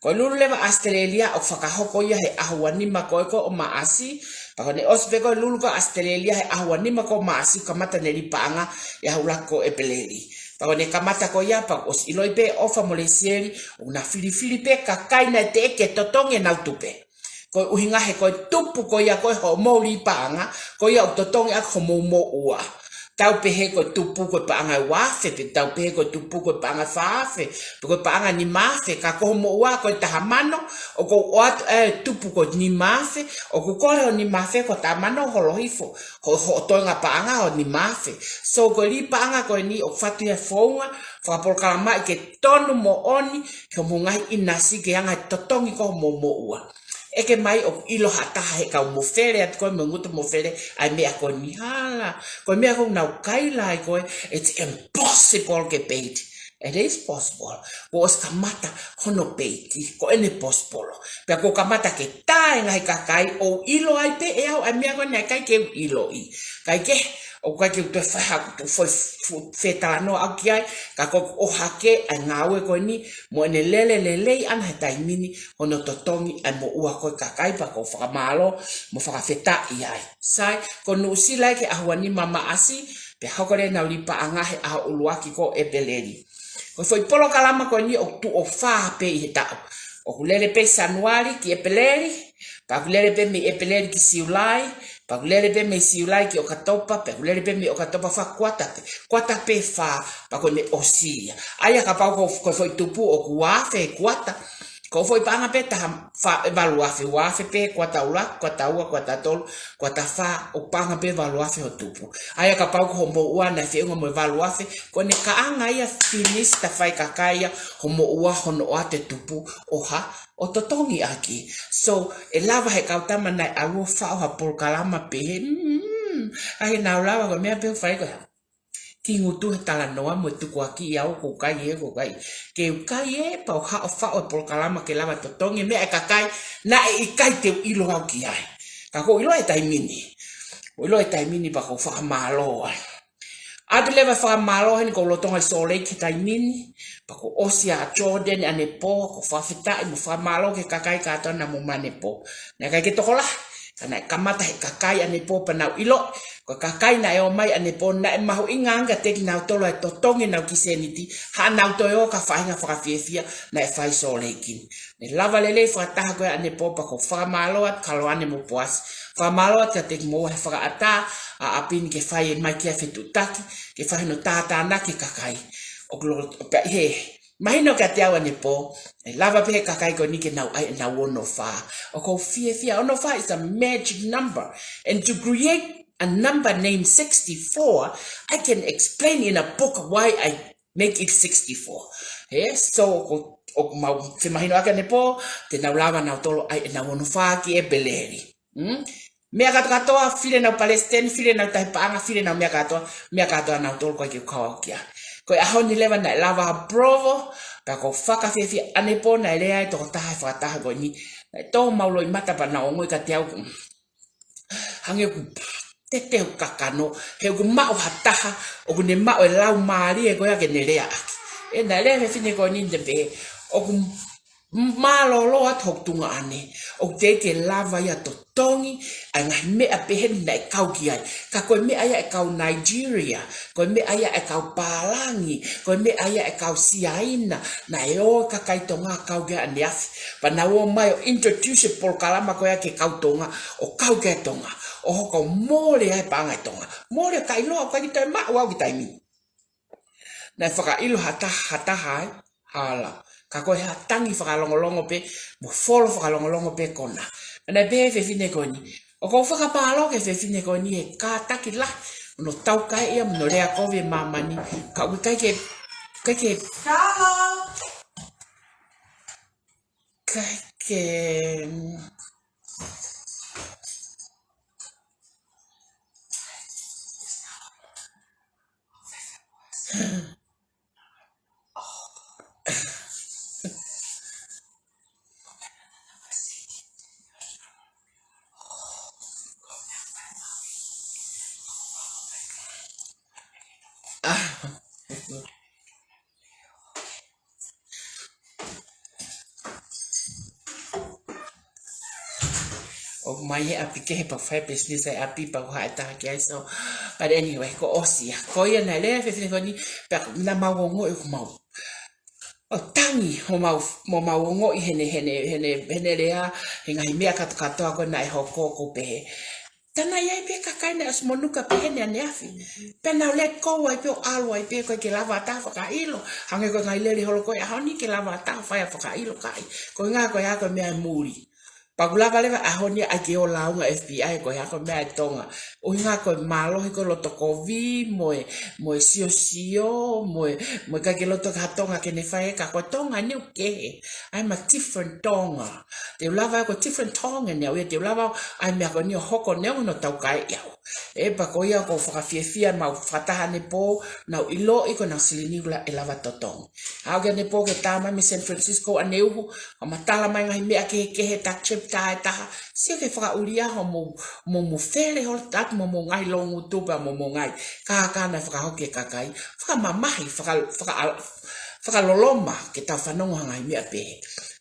Ko e lulu leva ʻAositelēlia ʻoku fakahoko ia he ʻaho ua nima ko ē ko ē ʻo Maʻasi, pea ko ʻene ʻosi pē ko e lulu ko ē ʻAositelēlia he ʻaho ua nima ko ē ʻo Maʻasi, kamata ʻene lī paʻanga he ʻaho ʻuluaki ko ē ʻo ʻEpeleli. Pea ko ʻene kamata ko ia, pea kuo ʻosi ʻiloʻi pē ʻe ʻOfa mo Lesieli, ʻoku na filifili pē kakai naʻe teʻeki ke totongi ʻenau tupe. Ko e ʻuhinga he ko e tupu ko ia ko ē hoʻomou lī paʻanga, ko ia ʻoku totongi ʻaki homou moʻua. Tau pehē ko e tupu ko e paʻanga ʻe ua afe, pe tau pehē ko e tupu ko e paʻanga ʻe fā afe, pe ko e paʻanga ʻe nima afe, ka ko hoʻo moʻua ko e taha mano, ʻoku ou ʻoatu e tupu ko e nima afe, ʻoku kole hoʻo nima afe ko e taha mano holo hifo, ho, hoʻo toenga paʻanga hoʻo nima afe. So ko e lī paʻanga ko eni ʻoku fatu ia e founga, fakapolokalamaʻi ke tonu moʻoni, ki homou ngaahi ʻinasi ke anga e totongi ko ē homou moʻua. ʻEke mai ʻoku ʻilo ha taha he kau mofele atu ko ē mo e ngutu mofele ʻa e meʻa ko eni, hala. Ko e meʻa ʻoku nau kaila ai ko ē, it's impossible ke peiti. It is possible. Kuo ʻosi kamata hono peiti, ko ʻene possible. Pea kuo kamata ke tā e ngaahi kakai ʻo ʻilo ai pē ʻe au ʻa e meʻa ko ē naʻe ʻikai ke u ʻiloʻi. Kae kehe, ʻoku ʻikai ke u toe fai haku tu fo, fo, fetalanoa au ki ai, ka ʻoku ou ʻohake ʻa e ngāue ko eni, mo ʻene lele lelei ʻana he taimi ni, hono totongi ʻa e moʻua ko ē ʻo e kakai pea ʻoku ou fakamālō mo fakafetaʻi ai. Sai, ko Nuʻusila ia ki he ʻaho ua nima Maʻasi, pea hoko leva ʻenau lī paʻanga he ʻaho ʻuluaki ko ē ʻo ʻEpeleli. Ko e foʻi polokalama ko eni ʻoku tuʻo fā pē ʻi he taʻu. ʻOku lele pē Sānuali ki ʻEpeleli, pea ʻoku lele pē mei ʻEpeleli ki Siulai, pea ʻoku lele pē mei Siulai ki ʻOkatopa, pea ʻoku lele pē mei ʻOkatopa fā kuata pē, kuata pē fā, pea ko ʻene ʻosi ia. ʻA ia kapau ko, ko e foʻi tupu ʻoku ua afe kuata, ko e foʻi paʻanga pē taha fā, ʻe valu afe, ua afe pē kuata ʻuluaki, kuata ua, kuata tolu, kuata fā, ʻoku paʻanga pē valu afe hoʻo tupu. ʻA ia kapau ko hoʻo moʻua naʻe feʻunga mo e valu afe, ko ʻene kaʻanga ia finisita fai kakai ia hoʻo moʻua hono ʻoatu e tupu ʻo ha, ʻo totongi ʻaki. So, ʻe lava he kau tama naʻe ʻalu ʻo faʻo ha polokalama pehē, mm, ʻa ia nau lava ko e meʻa pē ʻoku fai ko ē ha kiʻi ngutu he talanoa mo e tukuakiʻi au ʻoku ou kai ē, ʻoku ou kai. Ke u kai ē, pea u haʻu ʻo faʻo e polokalama ke lava totongi e meʻa ʻa e kakai naʻe ʻikai te u ʻilo au ki ai. Ka ʻoku ou ʻilo he taimi ni. ʻOku ou ʻilo he taimi ni pea ʻoku ou fakamālō ai. ʻAtu leva e fakamālō heni ʻoku ou lolotonga ʻi Salt Lake he taimi ni, pea kuo ʻosi ʻa Jordan ʻanepō, ʻoku ou fakafetaʻi mo fakamālō ki he kakai kātoa naʻa mou ō mai ʻanepō. Naʻe ʻikai ke tokolahi, ka naʻe kamata he kakai ʻanepō pea nau ʻilo, ko e kakai naʻe ō mai ʻanepō naʻe mahuʻinga ange kiate kinautolu ʻa e totongi ʻenau kiʻi sēniti, haʻanau toe ō ki ha faʻahinga fakafiefia naʻe fai ʻi Salt Lake ni. Ne lava lelei fakataha ko ē ʻanepō pea ʻoku ou fakamālō atu kia Loane mo Poasi. Fakamālō atu kiate kimoua he fakaʻatā ʻa ʻapi ni ke fai mai ki ai e fetuʻutaki, ke fai hono tātānaki e kakai. ʻOku lolotonga pē ʻi he, mahino kiate au ʻanepō, ʻe lava pē he kakai ko eni ke nau ʻai ʻenau ono fā. ʻOku ou fiefia, ono fā is a magic number. And to create a number named sixty-four, I can explain in a book why I make it sixty-four. He, so, ʻoku, ʻoku mau femahinoʻaki ʻanepō, te nau lava nautolu ʻai ʻenau ono fā ki ʻEpeleli. Hmm? Meʻa kātoa kātoa, fili ʻenau palesiteni, fili ʻenau tahi paʻanga, fili ʻenau meʻa kātoa, meʻa kātoa nautolu ʻoku ʻikai ke u kau au ki ai. Ko e ʻaho ni leva naʻe lava ʻa Provo, pea ʻoku ou fakafiefia ʻanepō naʻe lea ai e tokotaha he fakataha ko eni. Naʻe tō homau loʻimata pea nau ongoʻi kiate au ʻoku hangē ʻoku tete hoku kakano, he ʻoku maʻu ha taha, ʻoku ne maʻu e laumālie ko ia ke ne lea ʻaki. ʻE, naʻe lea e fefine ko eni ʻo ne pehē, ʻoku mālōlō atu hoku tuongaʻane, ʻoku teʻeki ke lava ia ʻo totongi ʻa e ngaahi meʻa pehē ni naʻe kau ki ai. Ka ko e meʻa ia ʻa e kau Nigeria, ko e meʻa ia ʻa e kau pālangi, ko e meʻa ia ʻa e kau Siaina, naʻe ō e kakai Tonga ʻo kau ki ai ʻaneafi. Pea nau ō mai ʻo introduce e polokalama ko ia ki he kau Tonga, ʻo kau ki ai e Tonga, ʻo hoko ʻo mole ai e paʻanga ʻa e Tonga. Mole ʻo ka ʻiloa ʻoku ʻikai ke toe maʻu au ki he taimi ni. Naʻe fakaʻilo ha taha, ha taha ai, hala. Ka ko e hā, tangi fakalongolongo pē, mo folo fakalongolongo pē kona. Naʻe pehē e fefine ko eni, ʻoku ou fakamālō ki he fefine ko eni he kātaki lahi hono taukaeʻi ia mo hono lea kovi e māmani. Ka ʻoku ʻikai ke, ʻikai ke, ʻikai ke, mai he ʻapi kehe pea fai business ʻa e ʻapi pea ko ha e taha ki ai. So, but anyway, kuo ʻosi ia. Ko ia naʻe lea fefine ko eni, pea naʻa mau ongoʻi ʻoku mau ʻo tangi, ʻo mau, mo mau ongoʻi heʻene, heʻene, heʻene, heʻene lea, he ngaahi meʻa kātoa kātoa ko ē naʻe hoko ʻoku pehē. Tā naʻe ʻi ai pē kakai naʻe ʻosi monuka pē heʻene ʻaneafi. Pea nau let go ai pē ʻo ʻalu ai pē, ʻikai ke lava ha taha fakaʻilo. Hangē ko e ngaahi lele holo ko ē ʻaho ni, ʻikai ke lava ha taha fai ha fakaʻilo, ʻikai. Ko e ʻuhinga ko e hā? Ko e meʻa ʻi muli. Pea ʻoku lava leva ʻaho ni ʻai ke ō lāunga F B I ko e hā? Ko e meʻa ʻi Tonga. ʻUhinga ko e mālohi ko e loto kovi mo e, mo e siosio, mo e, mo e ʻikai ke loto ki ha Tonga ke ne fai, ka ko e Tonga ni ʻoku kehe. I'm a different Tonga. Te u lava ko e different Tonga ni au ia, te u lava ʻai meʻa ko eni ʻo hoko neongo ʻenau taukaeʻi au. ʻE, pea ko ia ʻoku ou fakafiefia mau fakataha ʻanepō, nau ʻiloʻi ko ʻenau silini ʻoku la-, ʻe lava totongi. Aʻu ki ʻanepō ke tā mai mei San Francisco ʻaneuhu, ʻo matala mai ngaahi meʻa kehekehe, tax trip taha ʻe taha, sio ki he fakaʻulia hoʻomou, mo mou fele holo atu mo mou ngaahi loungutu pea mo mou ngaahi kākā naʻe fakahoko ʻe he kakai. Fakamamahi, faka-, faka-, fakaloloma ke tau fanongo ha ngaahi meʻa pehē.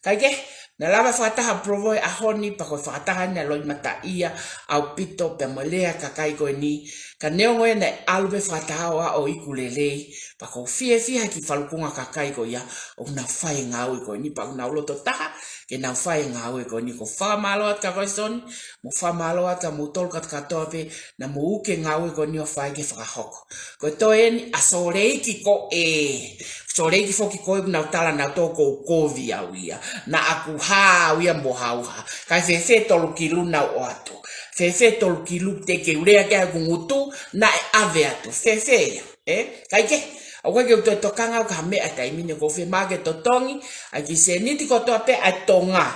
Kae kehe, naʻe lava fakataha Provo he ʻaho ni, pea ko e fakataha naʻe loʻimataʻia ʻaupito pea mo e lea ʻa e kakai ko eni. Ka neongo ia naʻe ʻalu pē fakataha ʻo aʻu ʻo iku lelei, pea ʻoku ou fiefia he kiʻi falukunga kakai ko ia ʻoku nau fai e ngāue ko eni, pea ʻoku nau loto taha ke nau fai e ngāue ko eni. ʻOku ou fakamālō atu kia koe Soni, mo fakamālō atu kia moutolu kātoa kātoa pē naʻa mou uke e ngāue ko eni ʻo fai ke fakahoko. Ko e toe eni ʻa Sōleiki ko ē. Sōleiki foki ko ē ʻoku nau tala nautolu ʻoku ou kovi au ia. Naʻa ku hā au ia mo Hauha. Kae fēfē tolu kilu naʻa ku ʻoatu? Fēfē tolu kilu te ke u lea ki ai ʻoku ngutu naʻe ʻave atu? Fēfē ia? ʻE? Kae kehe, ʻoku ʻikai ke u toe tokanga au ki ha meʻa he taimi ni, ʻoku ou fiemaʻu ke totongi ʻa e kiʻi sēniti kotoa pē ʻa e Tonga.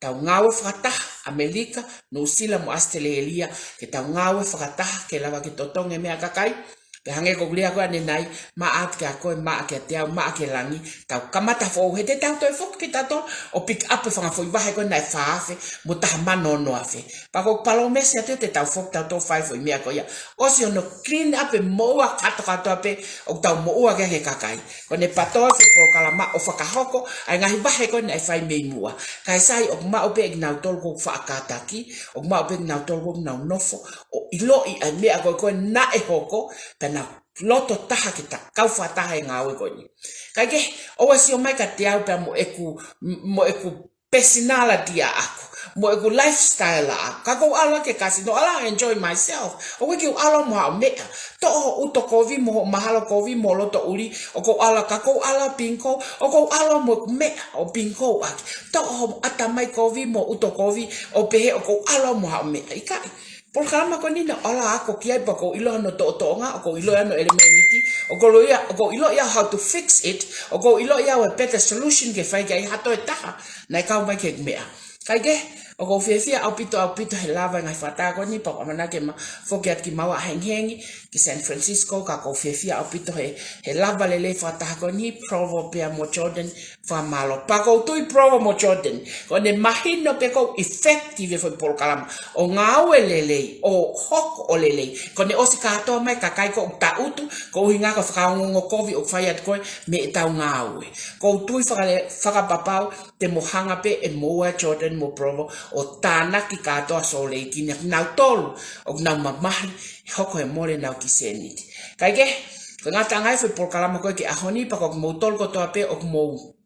Tau ngāue fakataha, ʻAmelika, Nuʻusila mo ʻAositelēlia, ke tau ngāue fakataha ke lava ke totongi e meʻa ʻa e kakai. Pea hangē ko ʻeku lea ko ē ʻanenai, maʻa atu kiate koe, maʻa kiate au, maʻa ki he langi, tau kamata foʻou he te tau toe foki pē tautolu ʻo pick up e fanga foʻi vahe ko ē naʻe fā afe mo taha mano ono afe. Pea ʻoku ou palōmesi atu te tau foki tautolu ʻo fai e foʻi meʻa ko ia. ʻOsi hono clean up e moʻua kātoa kātoa pē ʻoku tau moʻua ki ai he kakai. Ko ʻene pato e foʻi polokalama ʻo fakahoko ʻa e ngaahi vahe ko ē naʻe fai mei muʻa. Kae sai ʻoku maʻu pē ʻe kinautolu ʻoku faʻa kātaki, ʻoku maʻu pē ʻe kinautolu ʻoku nau nofo ʻo ʻiloʻi ʻa e meʻa ko ē ko ē naʻe hoko, pea nau loto taha ke ta kau fakataha he ngāue ko eni. Kae kehe, ʻoua ʻe sio mai kiate au pea mo ʻeku, mo ʻeku personality ʻaʻaku, mo ʻeku lifestyle ʻaʻaku. Ka ʻoku ou ʻalu ki he kasino, ʻalu ʻo enjoy myself. ʻOku ʻikai ke u ʻalu mo haʻo meʻa. Toʻo hoʻo ʻuto kovi mo hoʻo mahalo kovi mo hoʻo loto ʻuli, ʻoku ou ʻalu, ka ʻoku ou ʻalu ʻo bingo, ʻoku ou ʻalu mo ʻeku meʻa ʻo bingo ʻaki. Toʻo hoʻo ʻatamai kovi mo hoʻo ʻuto kovi ʻo pehē ʻoku ou ʻalu mo haʻo meʻa. ʻIkai. Polokalama ko eni naʻa ku ʻalu ʻo ako ki ai pea ʻoku ou ʻilo hono toʻotoʻonga, ʻoku ou ʻilo hono ʻelemēniti, ʻoku ou ʻilo ia, ʻoku ou ʻilo ia how to fix it, ʻoku ou ʻilo ia ʻa e better solution ke fai ki ai ha toe taha naʻe kau mai ki heʻeku meʻa. Kae kehe, ʻoku ou fiefia ʻaupito, ʻaupito he lava e ngaahi fakataha ko eni, pea ʻoku ʻamanaki ke ma foki atu kimaua ʻahengihengi ki San Francisco, ka ʻoku ou fiefia ʻaupito he, he lava lelei e fakataha ko eni, Provo pea mo Jordan, fakamālō. Pea ʻoku ou tui Provo mo Jordan, ʻoku ne mahino pē ʻoku effective e foʻi polokalama ʻo ngāue lelei, ʻo hoko ʻo lelei. ʻOku ne ʻosi kātoa mai e kakai ʻoku taʻutu, koeʻuhi ko e fakaongoongo kovi ʻoku fai atu ko ē mei heʻetau ngāue. ʻOku ou tui fakale-, fakapapau te mo hanga pē ʻe moua, Jordan mo Provo, ʻo tānaki kātoa Sōleiki ni, ʻa kinautolu ʻoku nau mamahi he hoko he mole ʻenau kiʻi sēniti. Kae kehe, ko e ngataʻanga ia e foʻi polokalama ko ē ki he ʻaho ni, pea ko kimoutolu kotoa pē ʻoku mou,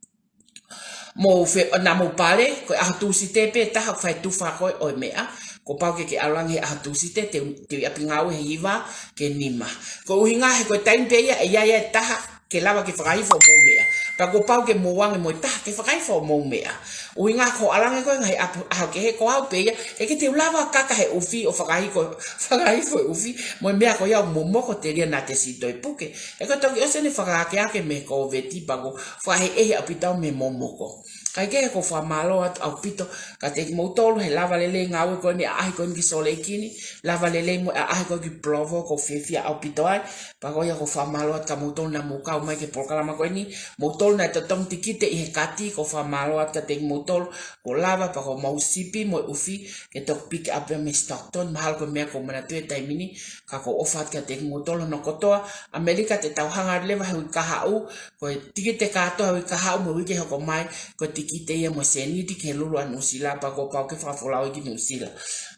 mou fe-, naʻa mou pale, ko e ʻaho Tūsite pē taha ʻoku fai e tufa ko ē ʻo e meʻa. Kuo pau ke ke ʻalu ange he ʻaho Tūsite, te, te u ʻi ʻapi ngāue he hiva ki he nima. Koeʻuhi he ko e taimi pē ia ʻe ʻi ai e taha ke lava ke fakahifo hoʻomou meʻa. Pea kuo pau ke mou ō ange mo e taha ke fakahifo hoʻomou meʻa. ʻUhinga ko e ʻalu ange ko ē he ngaahi ʻaho kehe, ko au pē ia, ʻikai ke te u lava kaka he ʻufi ʻo fakahifo, fakahifo e ʻufi mo e meʻa ko ia ʻoku momoko, telia naʻa te siʻi toe puke. He ko e toki ʻosi ʻene fakaakeake mei he Kōviti pea kuo fakaʻehiʻehi ʻaupito mei he momoko. Kae kehe, ʻoku ou fakamālō atu ʻaupito kiate kimoutolu he lava lelei e ngāue ko eni, ʻaʻahi ko eni ki Sōleiki ni, lava lelei mo e ʻaʻahi ko ē ki Provo, ʻoku ou fiefia ʻaupito ai. Pea ko ia ʻoku ou fakamālō atu kia moutolu naʻa mou kau mai ki he polokalama ko eni, moutolu naʻe totongi tikite ʻi he kati, ʻoku ou fakamālō atu kiate kimoutolu kuo lava, pea ko homou sipi mo e ʻufi ke toki pick up ia mei Stockton, mahalo ko e meʻa ʻoku ou manatuʻi he taimi ni, ka ʻoku ou ʻofa atu kiate kimoutolu hono kotoa. ʻAmelika te tau hanga leva he uike kahaʻu, ko e tikite kātoa he uike kahaʻu mo e uike hoko mai, ko e ki te ia mo e sēniti ki he lulu ʻa Nuʻusila pea kuo pau ke fakafolau ia ki Nuʻusila.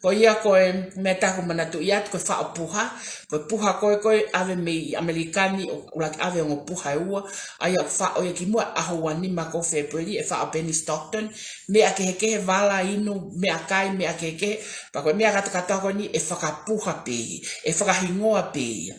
Ko ia ko e meʻa ʻoku ou manatuʻi atu ko e faʻo puha, ko e puha ko ē ko ē ʻave mei ʻAmelika ni ʻoku ʻuluaki ʻave ongo puha ʻe ua, ʻa ia ʻoku faʻo ia kimuʻa ʻaho ua nima ko Fēpueli ʻe faʻo Penny Stockton, meʻa kehekehe vala inu, meʻakai, meʻa kehekehe, pea ko e meʻa kātoa kātoa ko eni ʻe fakapuha pē ia, ʻe fakahingoa pē ia.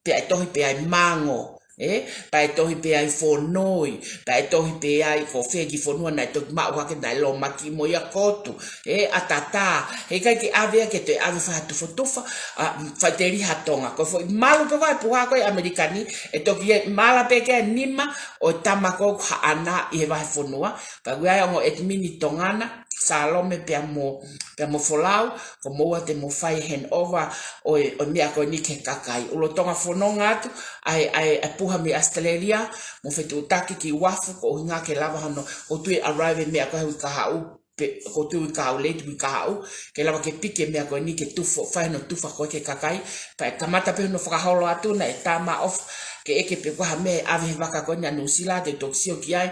Pea ʻe tohi pē ai mango, ē? Pea ʻe tohi pē ai fonoi, pea ʻe tohi pē ai ko fē ki fonua naʻe toki maʻu hake naʻe lōmaki mo ia kotu, ē? ʻAtatā, heʻikai ke ʻave ia ke toe ʻave fai ha tufotufa, ʻa, faʻiteliha Tonga. Ko e foʻi malu pē ko ē puha ko ē ʻAmelika ni, ʻe toki ʻe mala pē ke nima ʻo e tama ko ē ʻoku haʻana ʻi he vahefonua, pea ʻoku ʻi ai ongo ʻetimini Tonga na, Salome pea mo, pea mo Folau, ko moua te mo fai handover ʻo e, ʻo e meʻa ko eni ki he kakai. ʻUlo Tonga fononga atu, ʻa e, ʻa e, ʻa e puha mei ʻAositelēlia, mo fetuʻutaki ki uafu, ko e ʻuhinga ke lava hono, ʻoku ou tui ʻe arrive meʻa ko ē he uike kahaʻu, pe, ʻoku ou tui uike kahaʻu, late uike kahaʻu, ke lava ke piki e meʻa ko eni ke tufo, fai hono tufa ko ē ki he kakai, pea ʻe kamata pē hono fakaholo atu naʻe tama off, ke ʻeke pe ko e hā e meʻa ʻe ʻave he vaka ko eni ʻa Nuʻusila, te u toki sio ki ai,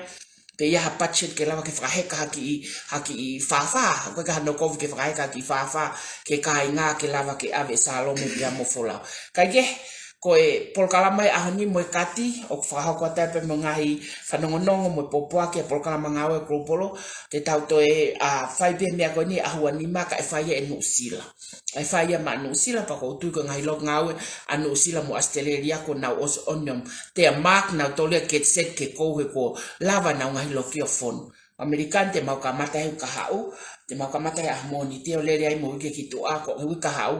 pe ʻi ai ha budget ke lava ke fakaheka ha kiʻi, ha kiʻi fāfā, ʻoku ʻikai ke ʻi ai hano kovi ke fakaheka ha kiʻi fāfā, ki he kāinga ke lava ke ʻave ʻe Salome pea mo Folau. Kae kehe, ko e polokalama ʻo e ʻaho ni mo e kati, ʻoku fakahoko atu ai pē mo e ngaahi fanongonongo mo e pōpoaki ʻa e polokalama ngāue ʻa Global, te tau toe, ʻa, fai pē meʻa ko eni ʻaho ua nima kae fai ia ʻe Nuʻusila. ʻE fai ia maʻa Nuʻusila pea ʻoku ou tui ko e ngaahi loki ngāue ʻa Nuʻusila mo ʻAositelēlia kuo nau ʻosi ʻomi ʻomi. Te a mark nautolu ia ke set ke kou he kuo lava ʻenau ngaahi loki ʻo fonu. ʻAmelika ni te mau kamata he uike kahaʻu, te mau kamata he ʻaho Mōnite ʻo lele ai mo e uike ki tuʻa ko e uike kahaʻu.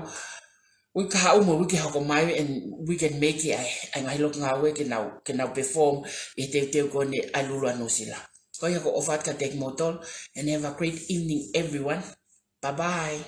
Uike kahaʻu mo e uike hoko mai and we can make it ʻa e, ʻa e ngaahi loki ngāue ke nau, ke nau perform ʻi he teuteu ko eni ʻa e lulu ʻa Nuʻusila. Ko ia ʻoku ou ʻofa atu kiate kimoutolu and have a great evening everyone. Bye bye.